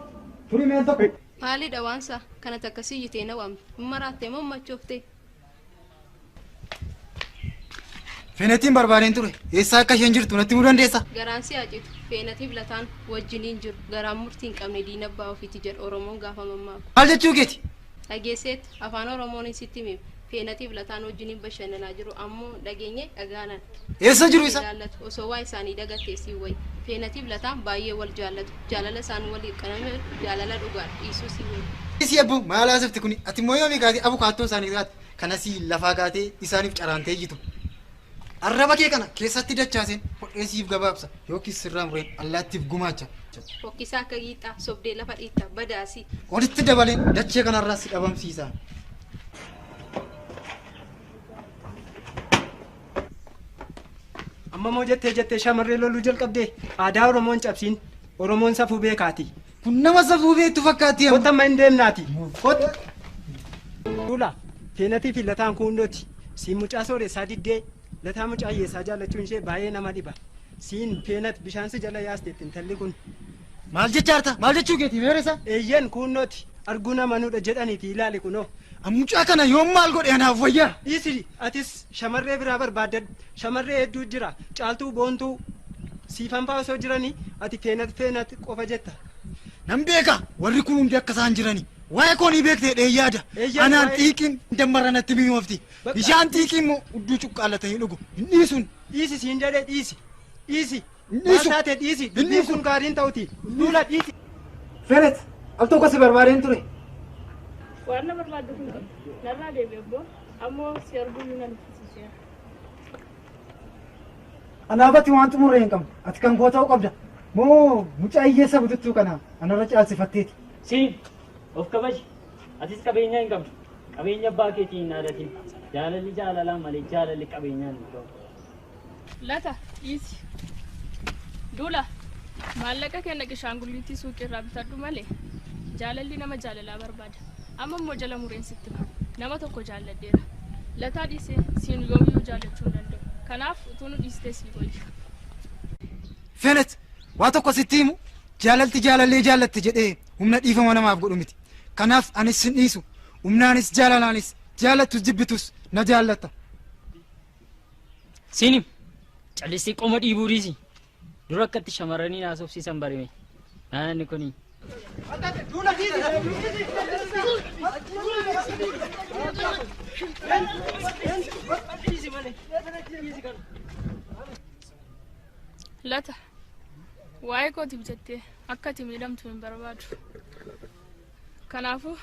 turii meen tokko. Maalidha waansa kana takkasii jitee na waamte hin maraatte moo machoofte? Feenatiin barbaadeen ture eessaa akka isheen jirtu natti himuu dandeessaa? Garaan si haa citu feenatiif lataan wajjiniin jiru garaan murtii hin qabne diina abbaa ofiiti jedha Oromoon gaafa mammaaku. Maal jechuu keeti? Dhageesseetta afaan Oromoon sitti himim feenatiif lataan wajjiniin bashannanaa jiru ammoo dhageenye dhagaanan. Eessa jiru isa? Jaallatu osoo waa isaanii dagattee si wayi. Feenatiif lataan baay'ee wal jaallatu jaalala isaan waliif qaname jaalala dhugaa dhiisuu si wayi. Isi abbo maal haasofti kuni ati immoo yoomii kaatee abukaattoo isaanii taate kanasii lafaa kaatee isaaniif caraantee jitu. Arraba kee kana keessatti dachaaseen hodhee siif gabaabsa yookiis sirraa mureen allaattiif gumaacha. Fokkisaa akka giixaa sobdee lafa dhiitta badaasii. Walitti dabaleen dachee kanarraa si dhabamsiisa. Amma moo jettee jettee shamarree loluu jalqabdee aadaa Oromoon cabsiin Oromoon safuu beekaati. Kun nama safuu beektu fakkaatti. Kottu amma hin deemnaati. Kottu. Duula feenatii fi lataan kuundooti. Siin mucaa sooressaa diddee lataa mucaa hiyyeessaa jaallachuun ishee baay'ee nama dhiba. Siin feenat bishaan si jala yaasteetti intalli kun. Maal jecha harta? Maal jechuu keeti meeresa? Eeyyen kuunnooti arguu namanuudha jedhaniiti ilaali kunoo. Mucaa kana yoom maal godhe anaaf wayyaa? Dhiisi atis shamarree biraa barbaaddadhu. Shamarree hedduu jira. Caaltuu boontuu siifan fa'aa osoo jiranii ati feenat feenat qofa jetta. Nan beeka warri kun hundi akka isaan jirani. Waa'ee koo ni beekte jedhee yaada. Anaan xiiqiin dammarra natti mi'oofti. Bishaan xiiqii immoo hudduu cuqqaallatanii dhugu. Hin dhiisuun. Dhiisi siin jedhee dhiisi. Dhiisi. Hin Maal dhiisu. taate dhiisi. Dubbiin kun gaariin ta'uti. Duula dhiisi. Feenet al tokko si barbaadeen ture. Waan na barbaaddu kun qabdu. Narraa deebi obbo. Ammoo si arguu na nuffisiiseera. Alaabatti waan xumurre hin qabnu. Ati kan koo ta'uu qabda. Moo mucaa hiyyeessa bututtuu kana anarra caalsifatteeti. Siin of kabaji atis qabeenya hin qabdu. Qabeenya abbaa keetii hin dhaadatin. Jaalalli jaalalaa malee jaalalli qabeenyaan hin ta'u. Lata dhiisi. Duula maallaqa kenna qishaangulliitii suuqii irraa bitadhu malee jaalalli nama jaalalaa barbaada. Amma immoo jala mureen sitti hima. Nama tokko jaalladheera. Lataa dhiisee siin yoomiyyuu jaallachuu hin danda'u. Kanaaf utuu nu dhiistee sii wayya. Feenet waa tokko sitti himu jaalalti jaalallee jaallatte jedhee humna dhiifama namaaf godhu miti. Kanaaf anis sin dhiisu humnaanis jaalalaanis jaallattus jibbitus na jaallatta. Siinim callisii qoma dhiibuu dhiisi. Dura akkatti shamarranii haasofsiisan barime. Naanni kuni. Duula dhiisi. Lata waa'ee kootiif jettee akka ati miidhamtu hin barbaadu. Kanaafuu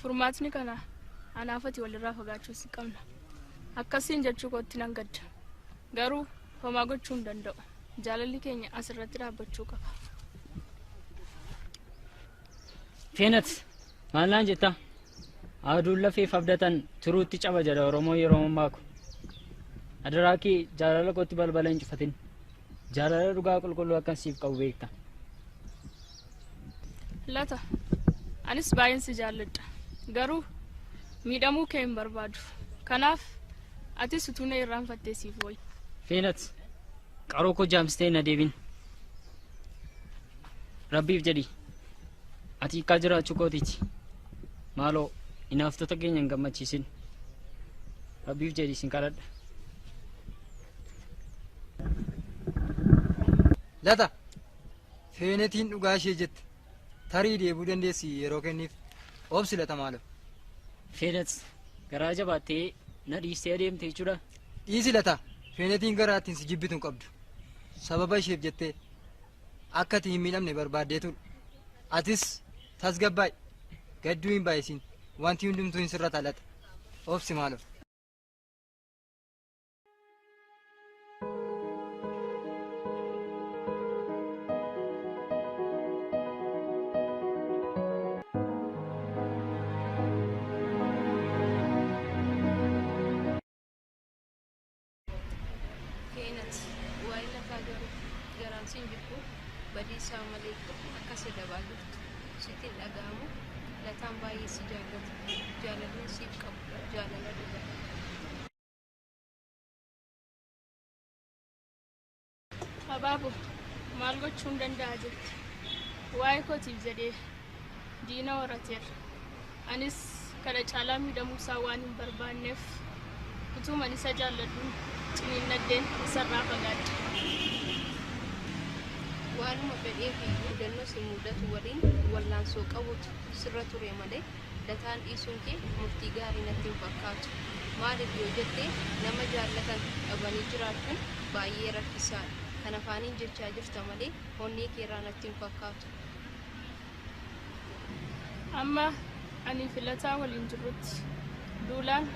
furmaatni kana anaaf ati walirraa fagaachuu si qabna. Akkasiin jechuu kootti nan gadda. Garuu homaa gochuu hin danda'u. Jaalalli keenya asirratti dhaabbachuu qaba. Feenat maal naan jetta? Aduun lafeef abdatan turuutti caba jedha Oromoon yeroo mammaaku. Adaraa kee jaalala kootti balbala hin cufatin. Jaalala dhugaa qulqulluu akkan siif qabu beekta. Lata Anis baay'een si jaalladha. Garuu miidhamuu kee hin barbaadu. Kanaaf atis utuu na irraanfattee siif wayya. Feenat, qaroo koo jaamsitee na deebin. Rabbiif jedhi, ati hiikkaa jiraachuu kootiiti. Maaloo, hinaaftota keenya hin gammachiisin. Rabbiif jedhi sin kadhadha. Lata, Feenetiin dhugaa ishee jette. Tarii deebuu dandeessi yeroo kenniif. Obsi Lata maaloo. Feenat, garaa jabaattee na dhiistee adeemte jechuudha. Dhiisi Lata, Feenetiin garaa ittiin si jibbitu hin qabdu. Sababa isheef jettee akka ati hin miidhamne barbaaddeetudha. Atis tasgabbaa'i. Gadduu hin baay'isin. Wanti hundumtuu hin sirrata Lata. Obsi maaloo. Feenat, waa'ee Lataa garuu garaan siin jibbu badii isaa malee akka si dabaa jirtu sitti hin dhaga'amu. Lataan baay'ee si jaallata. Jaalalli siif qabu jaalala dhugaa. Abaaboo, maal gochuun danda'a jetti. Waa'ee kootiif jedhee diina horateera. Anis kana caalaa miidhamuu isaa waan hin barbaanneef utuman isa jaalladhuun ciniinnadheen isarraa fagaadhe. Waanuma fedheef iyyuu mudannoo si mudatu waliin wallaansoo qabutu sirra ture malee Lataan dhiisuun kee murtii gaarii natti hin fakkaatu. Maaliif yoo jette nama jaallatan dhabanii jiraachuun baay'ee rakkisaadha. Kan afaaniin jechaa jirta malee onnee keerraa natti hin fakkaatu. Amma anii fi Lataa waliin jirrutti Duulaan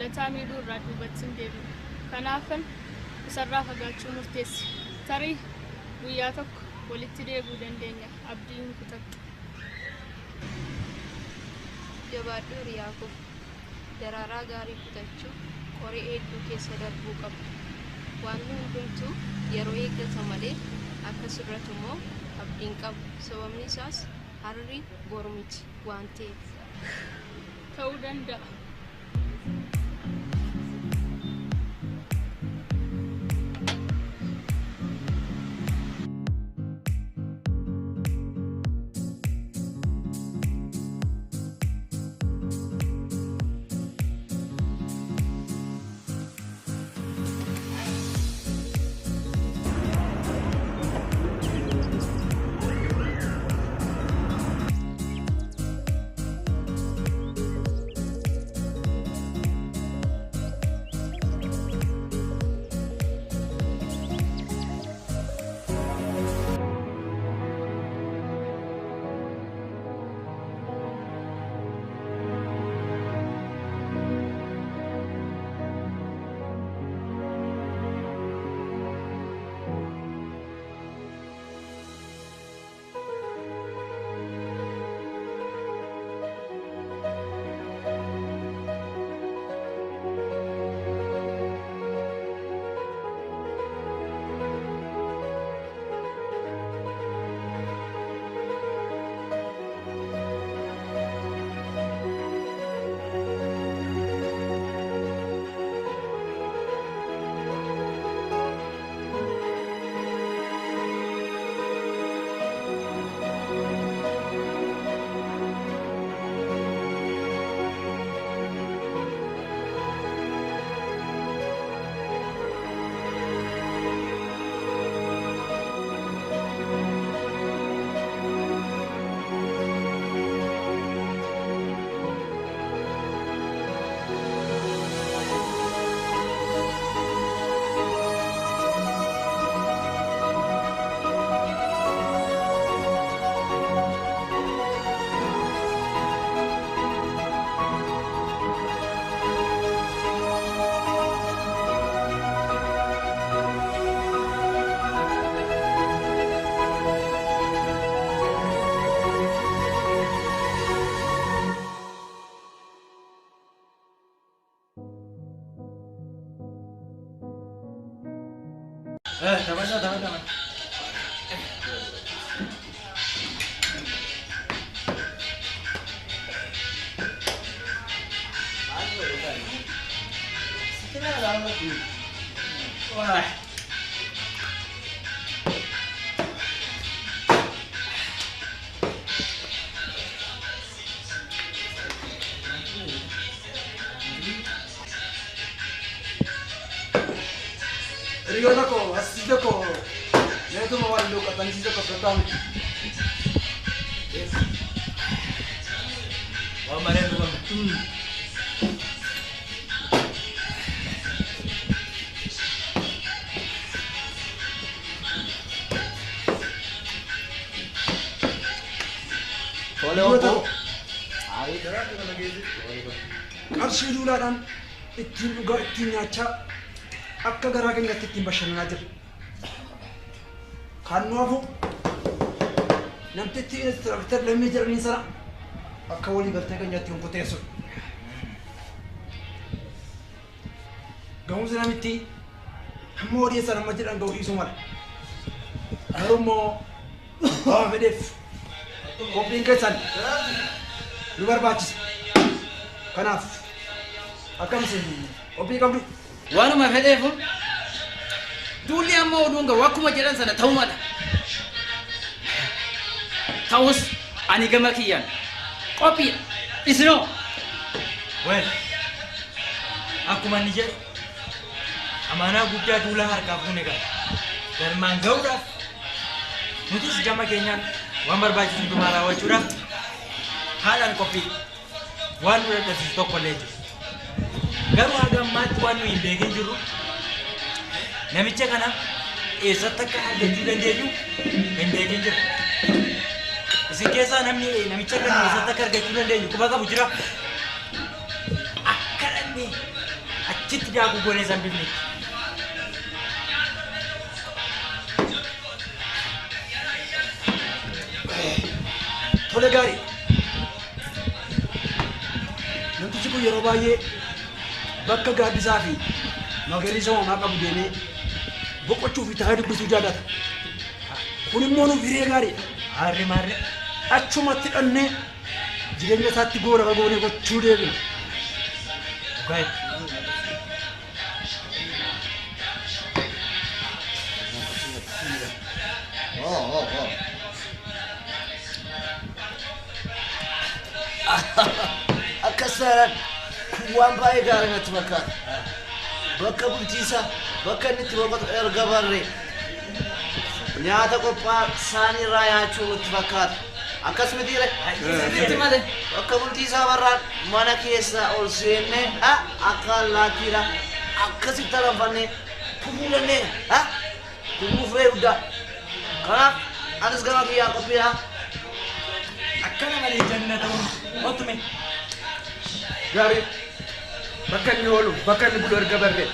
Lataa miidhuu irraa duubatti hin deebi'u. Kanaafan isarraa fagaachuu murteesse. Tarii guyyaa tokko walitti deebi'uu dandeenya abdii hin kutadhu. Jabaadhu hiriyaa koo. Daraaraa gaarii kutachuuf qoree hedduu keessa darbuu qabda. Waanti hundumtuu yeroo eeggata malee akka sirratu immoo abdiin qaba. Sababni isaas har'i boru miti waan ta'eef. Ta'uu danda'a. Taphadhaa taphadhaa. Hiriyoota koo asii tokko meetuma wal luuqatanii tokko fudhatamu. Waan malee dhugame. Tole obbo. Qarshii duulaadhaan ittiin dhugaa ittiin nyaachaa akka garaa keenyatti ittiin bashannanaa jirra. Kan nu hafu namtichi instructor lammii jedhaniin sana akka walii galtee keenyatti hin kuteessu. Ga'umsi namitti hamma odeessan amma jedhan ga'u dhiisuu mala. Garuu immoo waan fedheef qophiin keessan nu barbaachisa. Kanaaf akkam isin qophii qabdu? Waanuma fedheefu duulli amma oduun gahu akkuma jedhan sana ta'uu mala. Ta'us ani gama kiyyaan qophiidha. Isinoo? Well, akkuma inni jedhe amaanaa guddaa duulaa harkaa fuune qaba. Galmaan ga'uudhaaf nutis gama keenyaan waan barbaachisu hundumaa raawwachuudhaaf haalaan qophii waan nu dadhabsiisu tokko illee jiru. Garuu haga ammaatti waan nu hin beekin jirru namicha kana eessatti akka argachuu dandeenyu hin beekin jiru. Isin keessaa namni namicha kana eessatti akka argachuu dandeenyu quba qabu jira. Akka dhabnee achitti daakuu goonee san bifnetti. Tole gaarii. Namtichi kun yeroo baay'ee bakka gaaddisaa fi magariisa uumamaa qabu deemee boqochuu fi taa'ee dubbisuu jaallata. Kun immoo nuuf hiree gaariidha. Maarree maarree. Achumatti dhannee jireenya isaatti goora goonee gochuu deebina. Akkas taanaan kun waan baay'ee gaarii natti fakkaata. Bakka bulchiisaa bakka inni itti boqotu erga barree nyaata qophaa'aa isaanii irraa nyaachuu nutti fakkaata. Akkas mitiire? Sirriitti malee. Bakka bulchiisaa barraan mana keessa ol seennee akka allaattiidha akkasitti alanfannee kufuu dandeenya. Kufuu firee guddaa. Kanaaf anis gama kiyyaan qophiidha. Akkana malee janna ta'uun otume. Gaarii bakka inni oolu bakka inni bulu erga barree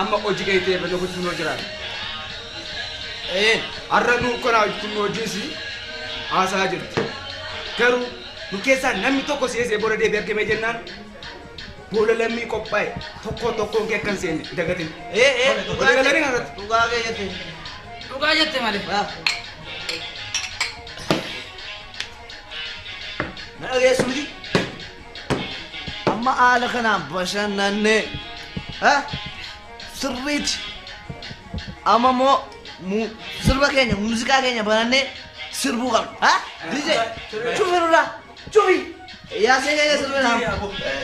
amma hojii kee xiyyeeffannoo gochuun noo jiraata. Har'a nu kanaa kun hojiis haasaa jirti. Garuu nu keessaa namni tokko seesee booda deebi'ee argame jennaan boola lammii qophaa'e tokko tokkoon kee akka hin seenne dagatin. Walii kanarratti. Dhugaa kee jette. Dhugaa jette malee. Na dhageessu miti. Amma haala kanaan bashannannee sirriitti amma immoo sirba keenya muuziqaa keenya banannee sirbuu qabna. DJ cufi nurraa cufi yaasee keenya sirbinaa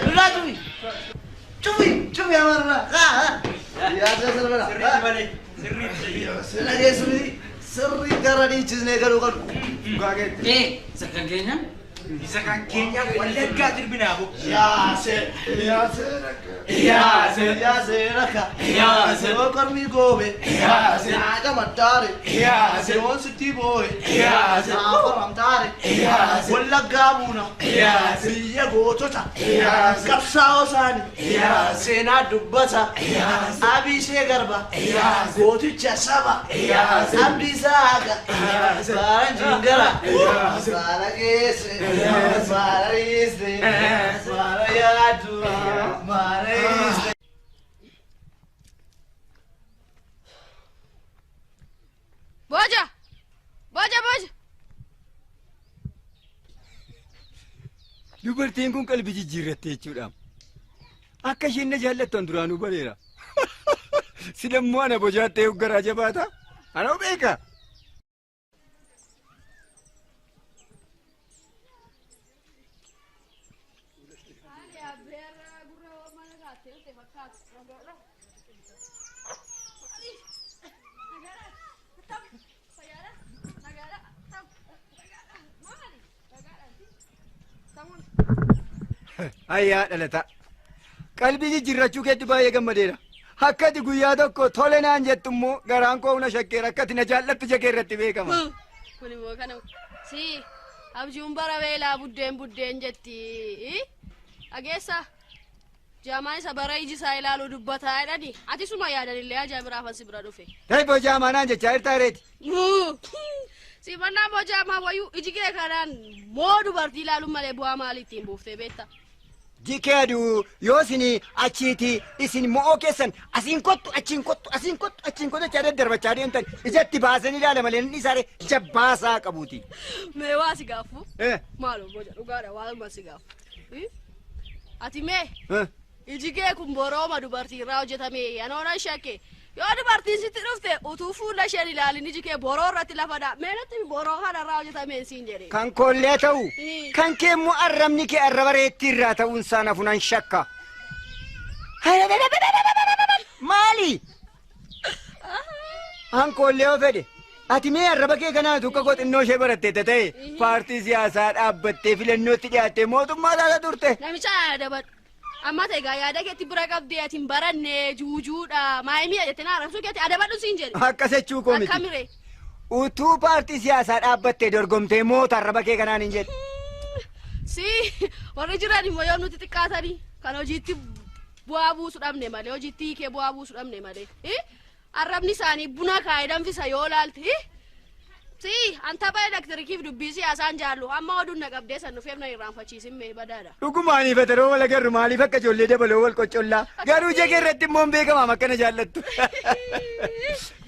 nurraa cufi cufi cufi amma nurraa yaasee sirbinaa. Na dhageessu miti sirrii gara dhiichisnee galuu qabnu. Isa kan keenya. Isa kan keenya Wallaggaa sirbinaa bo. Yaasee yaasee rakka yaasee yaasee rakka yaasee okormi goobe yaasee naaja maddaare yaasee oonsitti boo'e yaasee naafaramtaare yaasee Wallaggaa buuna yaasee biyya gootota yaasee qabsaa'oo isaanii yaasee seenaa dubbata yaasee Abishee Garba yaasee gooticha saba yaasee Abdiisaa Haqa yaasee Baara Jingara yaasee Baara Geesse Mara iste, mara yaadu, mara iste. Boja! Boja, boja! Dubartiin kun qalbii jijjiirratte jechuudha. Akka isheen na jaallattu an duraanuu bareera. Silammoo ana bojaattee garaa jabaata. Ana beeka. Ayyaa dhalata. Qalbii jijjiirrachuu keetti baay'ee gammadeera. Akkati guyyaa tokko tole naan jettu immoo garaan koo na shakkeera akkati na jaallattu jakee irratti beekama. Kun immoo kana si abjuun bara beelaa buddeen buddeen jetti. Dhageessa jaamaan isa bara iji isaa ilaaluu dubbataa jedhani ati suma yaadanillee ajaa'ibaa afaan si bira dhufe. Taa'ii jaamaa naan jechaa jirtaa reeti. Simannaa bojaamaa wayyuu iji kee kanaan moo dubartii ilaaluun malee bu'aa maalii ittiin buuftee beekta? Jikee aduu yoo isin achiiti isin mo'oo keessan asiin kottu achiin kottu asiin kottu achiin kottu jechaa daddarbachaa deemtan ijatti baasanii ilaala malee inni isaaree jabbaasaa qabuuti. Mee waa si gaaffu? Maaloo boja dhugaadha waanuma si gaaffu. Ati mee iji kee kun borooma dubartii irraa hojjetame anoona shakke. Yoo dubartiin sitti dhufte utuu fuula isheen ilaalin iji kee boroo irratti lafa dha. Mee natti boroo kana irraa hojjetame siin jedhe. Kan koollee ta'u kan kee immoo arrabni kee arraba reettii irraa ta'uun isaa nafunan shakka. Maali? An koollee yoo fedhe ati mee arraba kee kanaatu akka qoxinnoo ishee baratteetta ta'e paartii siyaasaa dhaabbattee filannootti dhiyaattee mootummaa taata turte. Namicha yaada amma ta'e egaa yaada keetti bira qabdee ati hin baranne juujuudha maayimii jettee na arrabsuu keetti adabadhu siin jedhe. Akkas jechuu koo miti. Akkamiree? Utuu paartii siyaasaa dhaabbattee dorgomtee moota arraba kee kanaan hin jedhe. Si warri jiran immoo yoo nuti xiqqaatanii kan hojiitti bu'aa buusu dhabne malee hojiitti hiikee bu'aa buusu dhabne malee. Arrabni isaanii buna kaa'ee danfisa yoo laalte. Si an tapha elektirikiif dubbii siyaasaan jaallu amma oduun na qabdee san dhufeef na irraanfachiisin mee badaadha. Dhugumaanii fataroo wal agarru maaliif akka ijoollee dabaloo wal qocollaa garuu jagee irratti immoo hin beekamaam akkana jaallattu.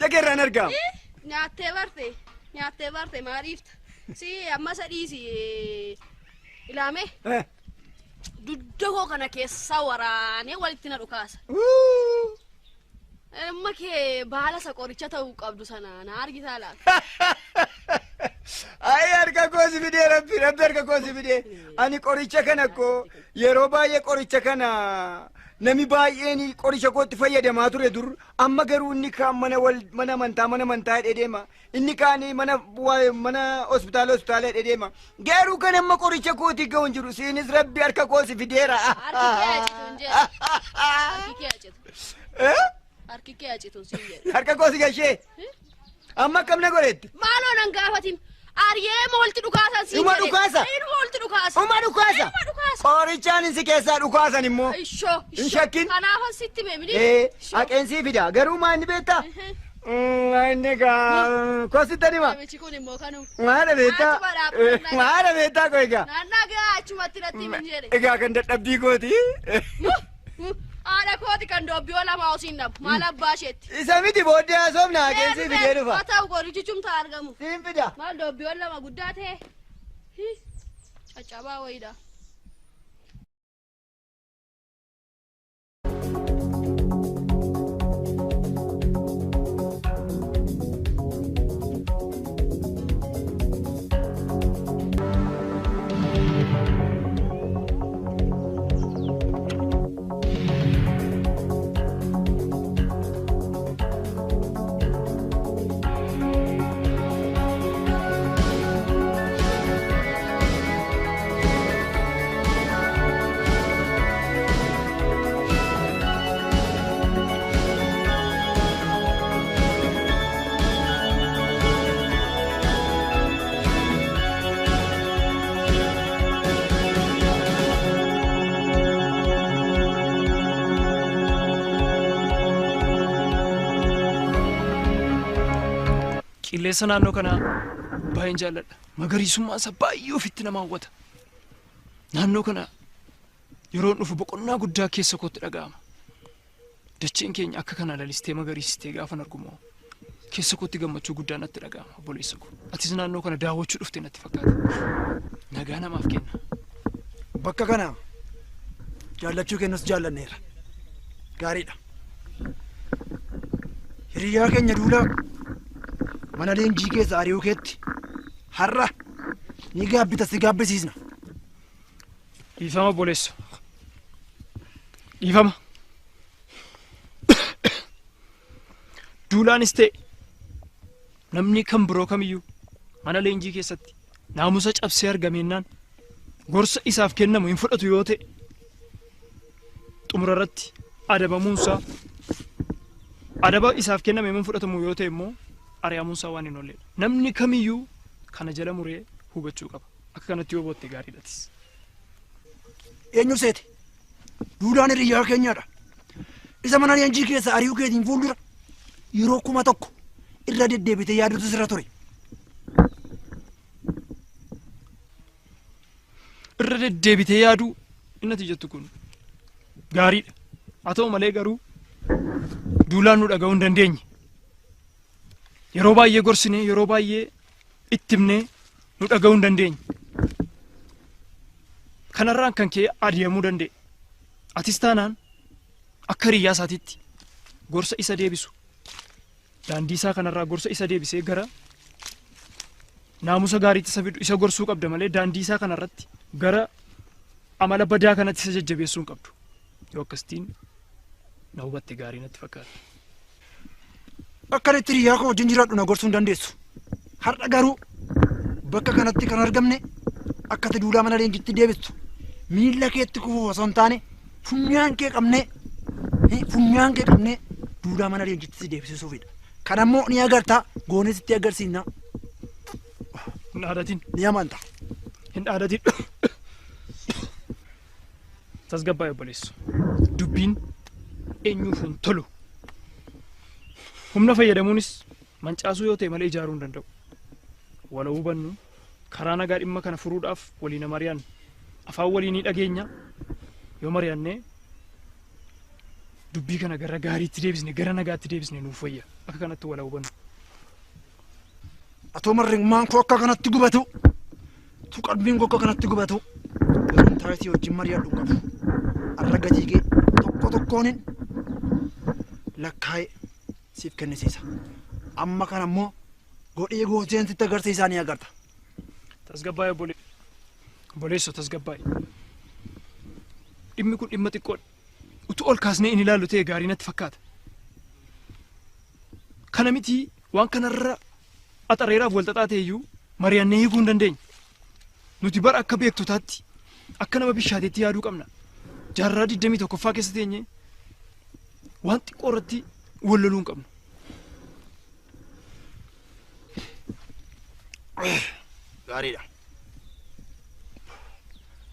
Jagee irraan argama. Nyaattee barte maaliifta? Si amma isa dhiisi ilaame dugda koo kana keessa waraanee walitti na dhukaasa. Amma kee baala isa qoricha ta'uu qabdu sana na argitaa laata? Ayi harka koo si fidee rabbi rabbi harka koo si fidee ani qoricha kana koo yeroo baay'ee qoricha kana namni baay'een qoricha kootti fayyadamaa ture dur amma garuu inni kaan mana wal mana amantaa hidhee deema inni kaan mana hospitaala hospitaala hidhee deema garuu kan amma qoricha kootti ga'u hin jiru siinis rabbi harka koo si fideera. Harki kee achitu hin jedhu. Harki kee achitu. Harki kee achitu siin jedhu. Harka koo si gashee. Amma akkam na godhetti? Maaloo nan gaafatin. Ari'ee moolti dhukaasan siin Uma jedhe. dhukaasa? Moolti dhukaasa. Uma dhukaasa? Uma dhukaasa. Qorichaan si keessaa dhukaasan immoo. Ishoo. Hin shakkin. Kanaafan sitti hime mini. Haqeensii fida garuu maa inni beektaa? Inni gaa kositti anima. Namichi kun immoo kanuma. Maala beektaa? Maala beektaa koo egaa? Naannaa gaa achumatti natti himin jedhe. Egaa kan dadhabbii kooti. Haadha kooti kan doobbiyoo lama osiin dhabu maal abbaa isheetti. Isa miti booddee haasofna haqeensii fidee dhufa. Haa ta'u qorichi cimtaa argamu. Siin fida. Maal doobbiyoo lama guddaa ta'e. Caccabaa wayiidha. Qilleensa naannoo kanaa baay'een jaalladha. Magariisummaan isaa baay'ee ofitti nama hawwata. Naannoo kana yeroon dhufu boqonnaa guddaa keessa kootti dhaga'ama. Dacheen keenya akka kana lalistee magariisistee gaafan argumoo keessa kootti gammachuu guddaa natti dhaga'ama obboleessa koo. Atis naannoo kana daawwachuu dhufte natti fakkaata. Nagaa namaaf kenna. Bakka kana jaallachuu kennus jaallanneera. Gaariidha. Hiriyaa keenya Duulaa mana leenjii keessa ari'uu keetti har'a ni gaabbita si gaabbisiisna. Dhiifama obboleessa. Dhiifama. Duulaanis ta'e namni kan biroo kamiyyuu mana leenjii keessatti naamusa cabsee argameennaan gorsa isaaf kennamu hin fudhatu yoo ta'e xumura irratti adabamuunsaa adaba isaaf kenname hin fudhatamu yoo ta'e immoo ari'amuunsaa waan hin oolledha. Namni kamiyyuu kana jala muree hubachuu qaba. Akka kanatti yoo bootte gaariidhatis. Eenyu seete? Duulaan hiriyaa keenyaadha. Isa mana leenjii keessa ari'uu keetiin fuuldura yeroo 1000 irra deddeebitee yaadutu sirra ture. Irra deddeebitee yaaduu innati jettu kun gaariidha. Haa ta'u malee garuu Duulaan nu dhaga'uu hin dandeenye. Yeroo baay'ee gorsinee yeroo baay'ee itti himnee nu dhaga'uu hin dandeenye. Kanarraan kan ka'e adeemuu danda'e. Atis taanaan akka hiriyyaa isaatiitti gorsa isa deebisu. Daandii isaa kanarraa gorsa isa deebisee gara naamusa gaariitti isa fidu isa gorsuu qabda malee daandii isaa kanarratti gara amala badaa kanatti isa jajjabeessuu hin qabdu. Yoo akkasitiin na hubatte gaarii natti fakkaata. Akka itti hiriyaa koo wajjin jiraadhu na gorsuu hin dandeessu. Har'a garuu bakka kanatti kan argamne akka ati Duulaa mana leenjitti deebistu miilla keetti kufuuf osoo hin taane funyaan kee qabnee Duulaa mana leenjitti si deebisuufidha. Kana immoo ni agartaa goonee sitti agarsiisna. Hin dhaadatin. Ni amanta. Hin dhaadatin. Tasgabbaa'e obboleessu. Dubbiin eenyuuf hin tolu. Humna fayyadamuunis mancaasuu yoo ta'e malee ijaaruu hin danda'u. Wal hubannu karaa nagaa dhimma kana furuudhaaf waliin mari'annu. Afaan walii ni dhageenya. Yoo mari'annee dubbii kana gara gaariitti deebisne gara nagaatti deebisne nuuf wayya. Akka kanatti wal hubannu. Atoo marrummaan koo akka kanatti gubatu, tu qalbiin koo akka kanatti gubatu, yeroon taasisii wajjin mari'adhu hin qabu. Har'a gatii kee tokko tokkoonin lakkaa'ee siif kennisiisa. Amma kana immoo godhee gooteen sitti agarsiisaa ni agarta. Tasgabbaa'e obboleessoo tasgabbaa'e. Dhimmi kun dhimma xiqqoodha. Utuu ol kaasnee hin ilaallu ta'e gaarii natti fakkaata. Kana miti waan kanarra axareeraaf wal xaxaa ta'e iyyuu mari'annee hiikuu hin dandeenye. Nuti bara akka beektotaatti akka nama bishaateetti yaaduu qabna. Jaarraa 21ffaa keessa teenye waan xiqqoo irratti wal loluu hin qabnu. Gaariidha.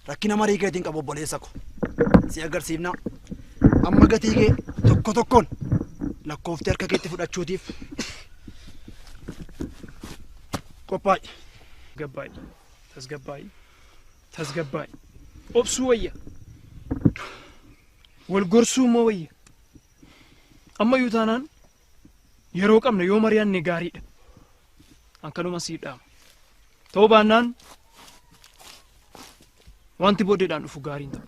Rakkina marii keetiin qabu obboleessa ko. Si agarsiifna. Amma gatii kee tokko tokkoon lakkooftee harka keetti fudhachuutiif qophaa'i. Tasgabbaa'i. Tasgabbaa'i. Tasgabbaa'i. Obsuu wayya. Wal gorsuu immoo wayya. Ammayyuu taanaan yeroo qabna yoo mari'anne gaariidha. An kanuma sii dhaama. Ta'uu baannaan wanti booddeedhaan dhufu gaarii hin ta'u.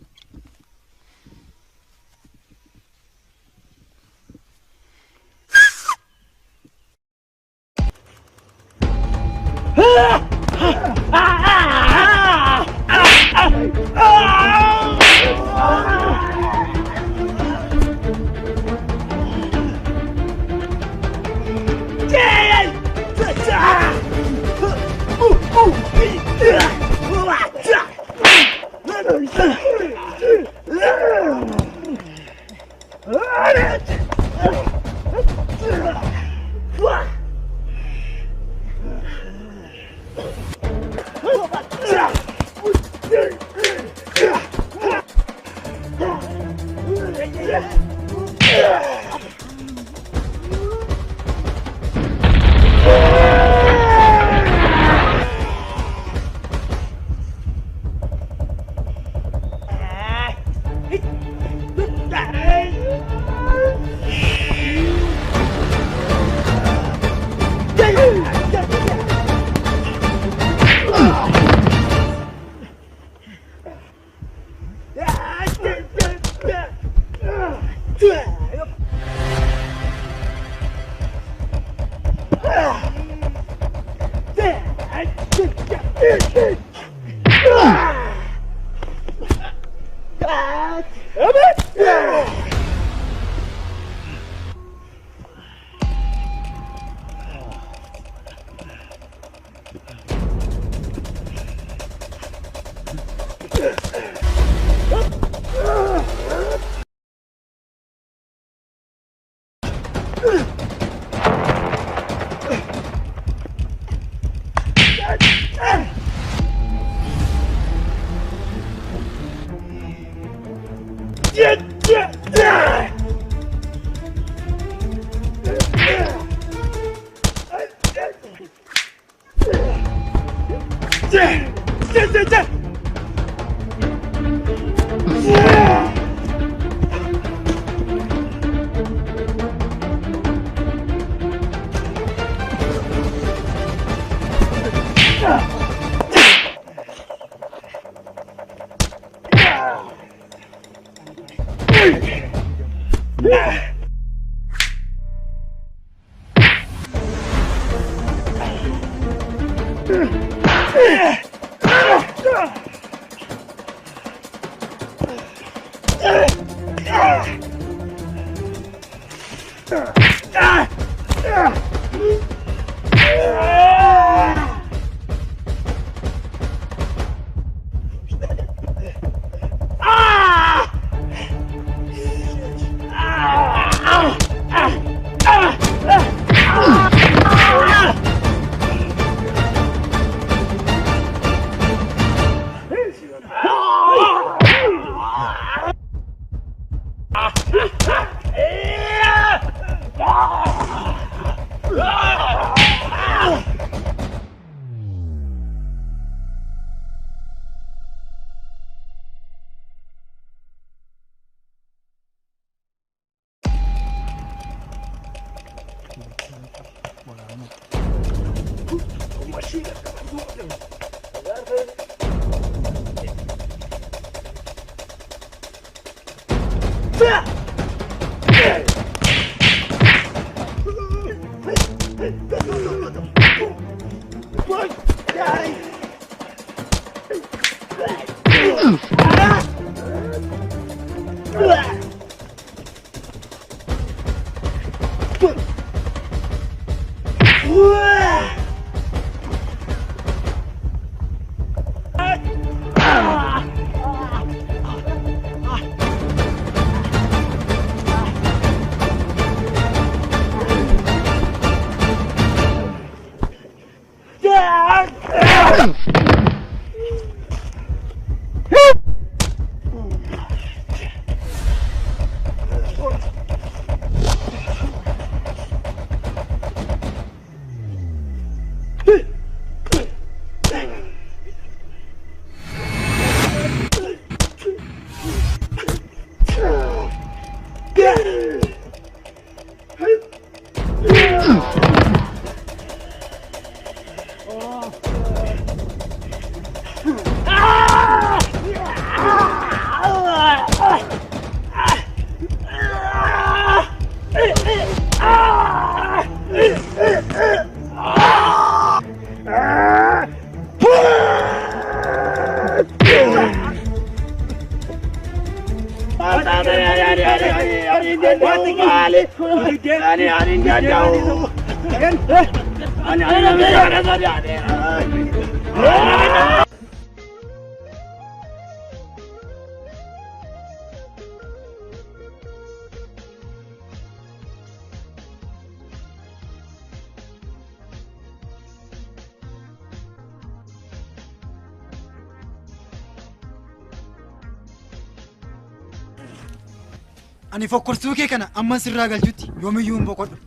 Ani fokkorsuu kee kana amman sirraa galchutti yoomiyyuu hin boqodhu.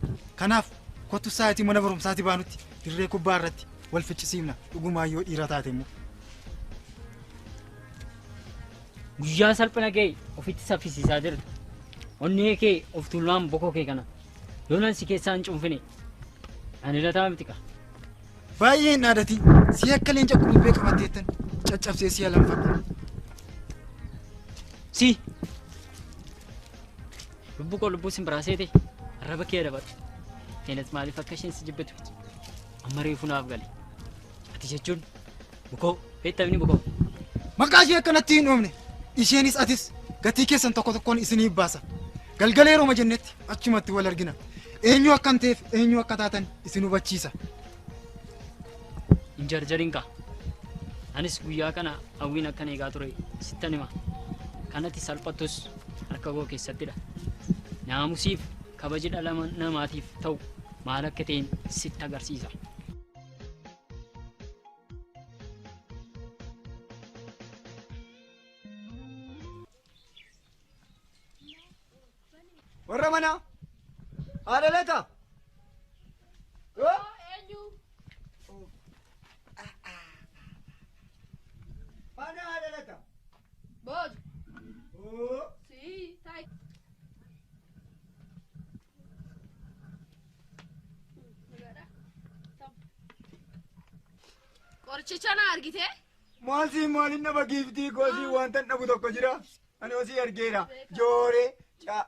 Kanaaf kottu sa'aatii mana barumsaatti baanutti dirree kubbaa irratti wal ficcisiifna dhugumaa yoo dhiira taate immoo. Guyyaa salphina kee ofitti saffisiisaa jirta. Onnee kee of tuulmaan bokoo kee kana. Yoonaan si keessaa hin cuunfine. Ani lataa miti qa. Baay'ee hin dhaadatin si akka leenca quruphee qabatteettan caccabsee si alanfadha. Si. Lubbuu koo lubbuu simbiraaseeti arraba kee dabadhu. Feenat maaliif akka isheen si jibbitu Amma reefu naaf gale. Ati jechuun bukoo beektamni bukoo. Maqaa ishee akkanatti hin dhoofne isheenis atis gatii keessan tokko tokkoon isiniif baasa. Galgala yeroo jennetti achumatti wal argina. Eenyu akkan ta'eef eenyu akka taatan isin hubachiisa. Hin jarjarin kaa. Anis guyyaa kana hawwiin akkan eegaa ture sittan hima. Kanatti salphattus harka koo keessattidha. Naamusiif kabaji dhala namaatiif ta'u maal akka ta'een sitti agarsiisa. Warra manaa haadha Lataa. Eenyu? Mana haadha Lataa. Booju. Sii taayi. Qorichicha na argite? Maal siin maalin nama giiftii goosii wanta dhabu tokko jira. Ani osii argeera. Jooree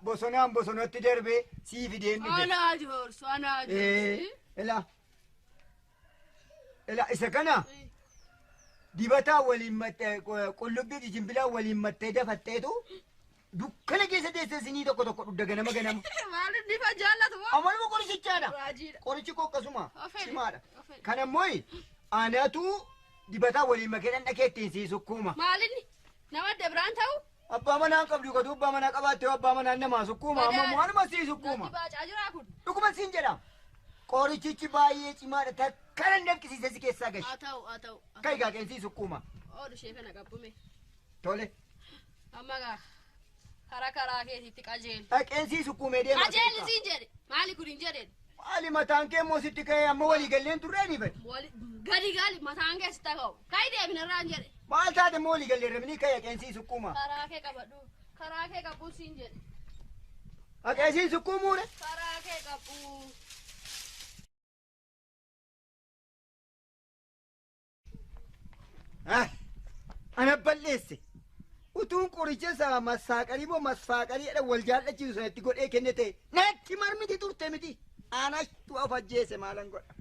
bosonaan bosonatti darbee sii fideen dhufe. Anaa joorsu anaa joorsu. Ela. Ela isa kana dibataa waliin mattee qullubbii fi jimbilaa waliin mattee dafatteetu dukkana keessa teessee sinii tokko tokko dhugda ganama ganama. Maal inni fa jaallatu moo? Amaluma qorichichaadha. Raajiidha. Qorichi koo akkasuma Ofeedha. cimaadha. Ofeedha. Kana immoo anatu dibataa waliin makee dhandha ittiin sii sukkuuma. Maal inni? Nama adda biraan ta'u? Abbaa manaa hin qabdu gatuu abbaa manaa qabaattee abbaa manaa namaa sukkuuma amma waanuma sii sukkuuma. Natti baacaa jiraa kun. Dhuguma siin jedha. Qorichichi baay'ee cimaadha. Takkana hin danqisiise si keessaa gashi. Haa ta'u haa ta'u. Kai gaa qeensii sukkuuma. Oolu ishee kana qabbume. Tole. Amma gaa karaa karaa keetiitti qajeeli. Qeensii sukkuumee deema. Qajeeli siin jedhe. Maali kun hin jedheen? Maali mataan kee immoo sitti ka'ee amma walii galleen turree ni fedhe. Gadi gali mataan kee sitti ka'u. Kai deebina irraan jedhe. Maal taate immoo walii gallee rabni ka'e qeensii sukkuuma. Karaa kee qabadhu. Karaa kee qabbu siin jedhe. Qeensii sukkuumuure. Karaa kee qabbu. Ana balleesse. Utuun qoricha isaa massaaqarii moo masfaaqarii jedhan wal jaallachiisu sanatti godhee kenne ta'e natti marmiti turte miti. Anatu of ajjeese maalan godha.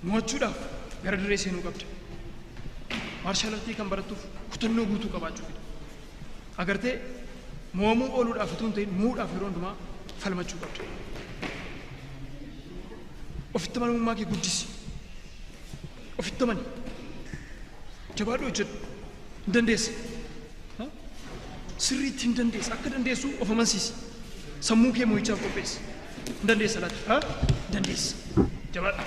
Mo'achuudhaaf gara dirree seenuu qabda. Maarshaal artii kan barattuuf kutannoo guutuu qabaachuufidha. Agartee mo'amuu ooluudhaaf utuu hin ta'in mo'uudhaaf yeroo hundumaa falmachuu qabda. Ofitti amanamummaa kee guddisi. Ofitti amani. Jabaadhu hojjedhu. Hin dandeessa. Sirriitti hin dandeessa. Akka dandeessu of amansiisi. Sammuu kee mo'ichaaf qopheessi. Hin dandeessa laata? Hin dandeessa. Jabaadhu.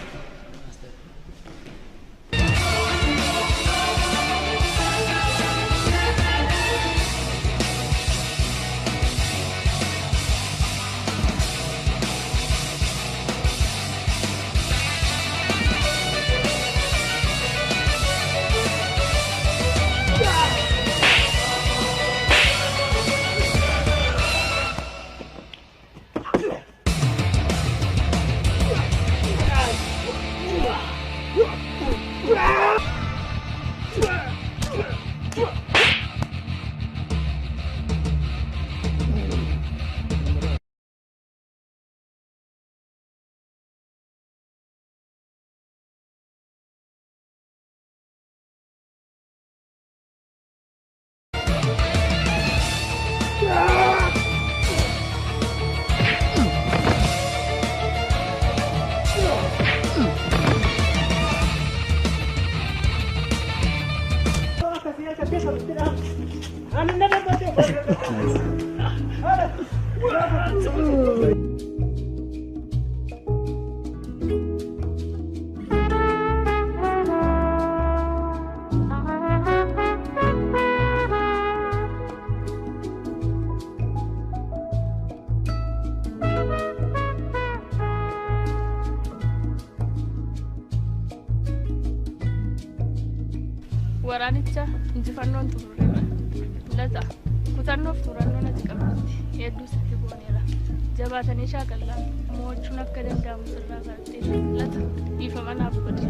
Waraanicha injifannoon xumureera. Lata kutannoof turannoon ati qabdutti hedduu sitti booneera. Jabaatanii shaakallaan mo'achuun akka danda'amu sirraa baratteera. Lata dhiifama naaf godhi.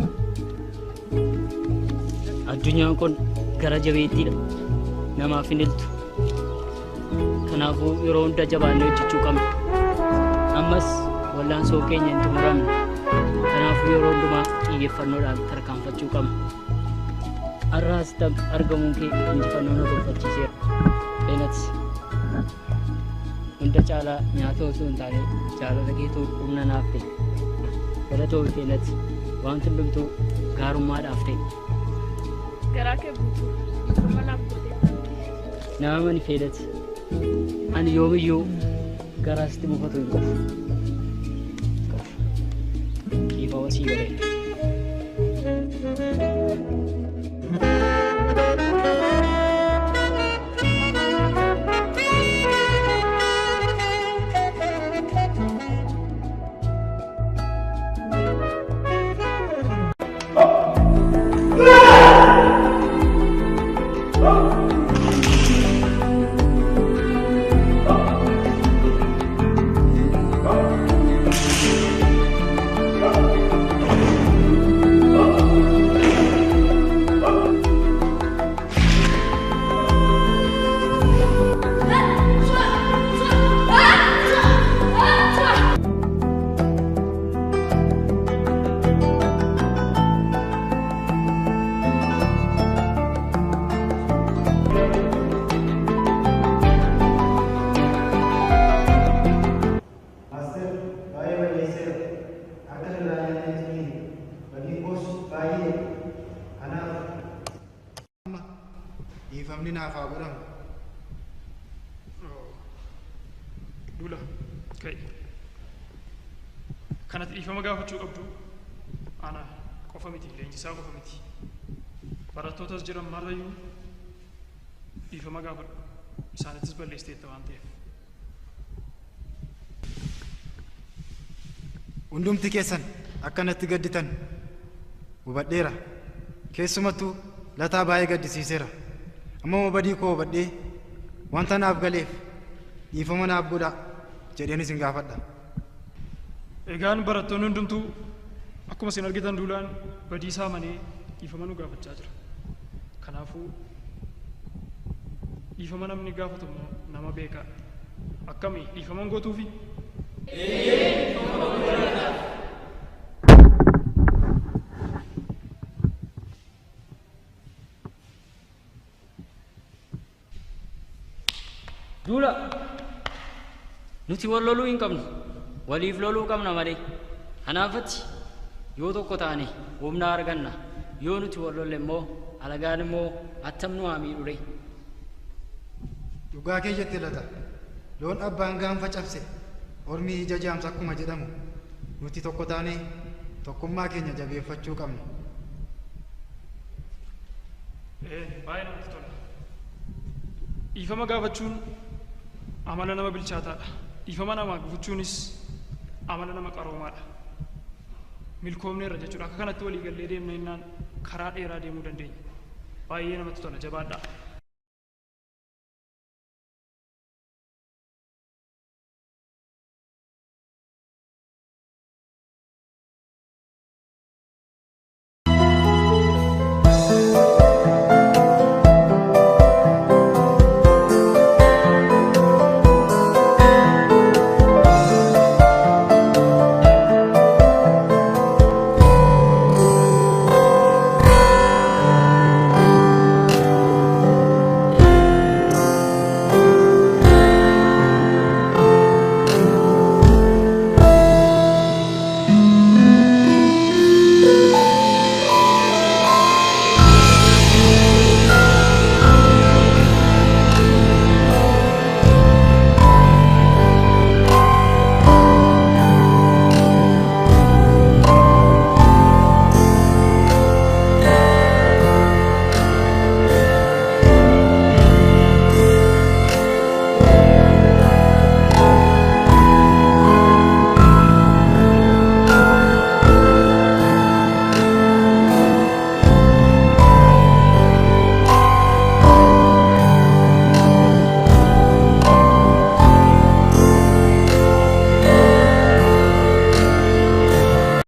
Addunyaan kun gara jabeettiidha. Namaaf hin iltu. Kanaafuu yeroo hunda jabaannee hojjechuu qabna. Ammas wallaansoo keenya hin xumuramne. Kanaafuu yeroo hundumaa xiyyeeffannoodhaan tarkaanfachuu qabna. Arraas argamuun kee injifannoo na gonfachiiseera. Feenat hunda caalaa nyaata osoo hin taane jaalala keetu humna naaf ta'e. Galatoomi Feenat wanti hundumtuu gaarummaadhaaf ta'e. Garaa kee guutuu dhiifama naaf gooteetta. Nama mani Feenat ani yoomiyyuu garaa sitti mufatu hin qabu. Dhiifama sii godheera. Dhiifamni naaf haa godhamu. Duula, ka'i. Kanatti dhiifama gaafachuu qabdu ana qofa miti, leenjisaa qofa miti. Barattootas jiran marrayyuu dhiifama gaafadhu. Isaanittis balleessiteetta waan ta'eef. Hundumti keessan akkanatti gadditan hubadheera. Keessumattuu Lataa baay'ee gaddisiiseera. Amma badii koo hubadhee wanta naaf galeef dhiifama naaf godhaa jedheen isin gaafadha. Egaan barattoonni hundumtuu akkuma isin argitan Duulaan badii isaa amanee dhiifama nu gaafachaa jira. Kanaafuu dhiifama namni gaafatu immoo nama beekaa. Akkami dhiifama hin gootuufi? Duula! Nuti wal loluu hin qabnu. Waliif loluu qabna malee. Kanaafatti yoo tokko taane humna arganna. Yoo nuti wal lolle immoo alagaan immoo attam nu haa miidhu ree. Dhugaa kee jette Lata. Loon abbaan gaanfa cabse ormi ija jaamsa akkuma jedhamu nuti tokko taanee tokkummaa keenya jabeeffachuu qabna. Baay'ee namatti tola. Dhiifama gaafachuun amala nama bilchaataadha. Dhiifama namaa gaafachuunis amala nama qaroomaadha. Milkoomneerra jechuudha. Akka kanatti walii gallee deemna jennaan karaa dheeraa deemuu dandeenya. Baay'ee namatti tola, jabaadhaa.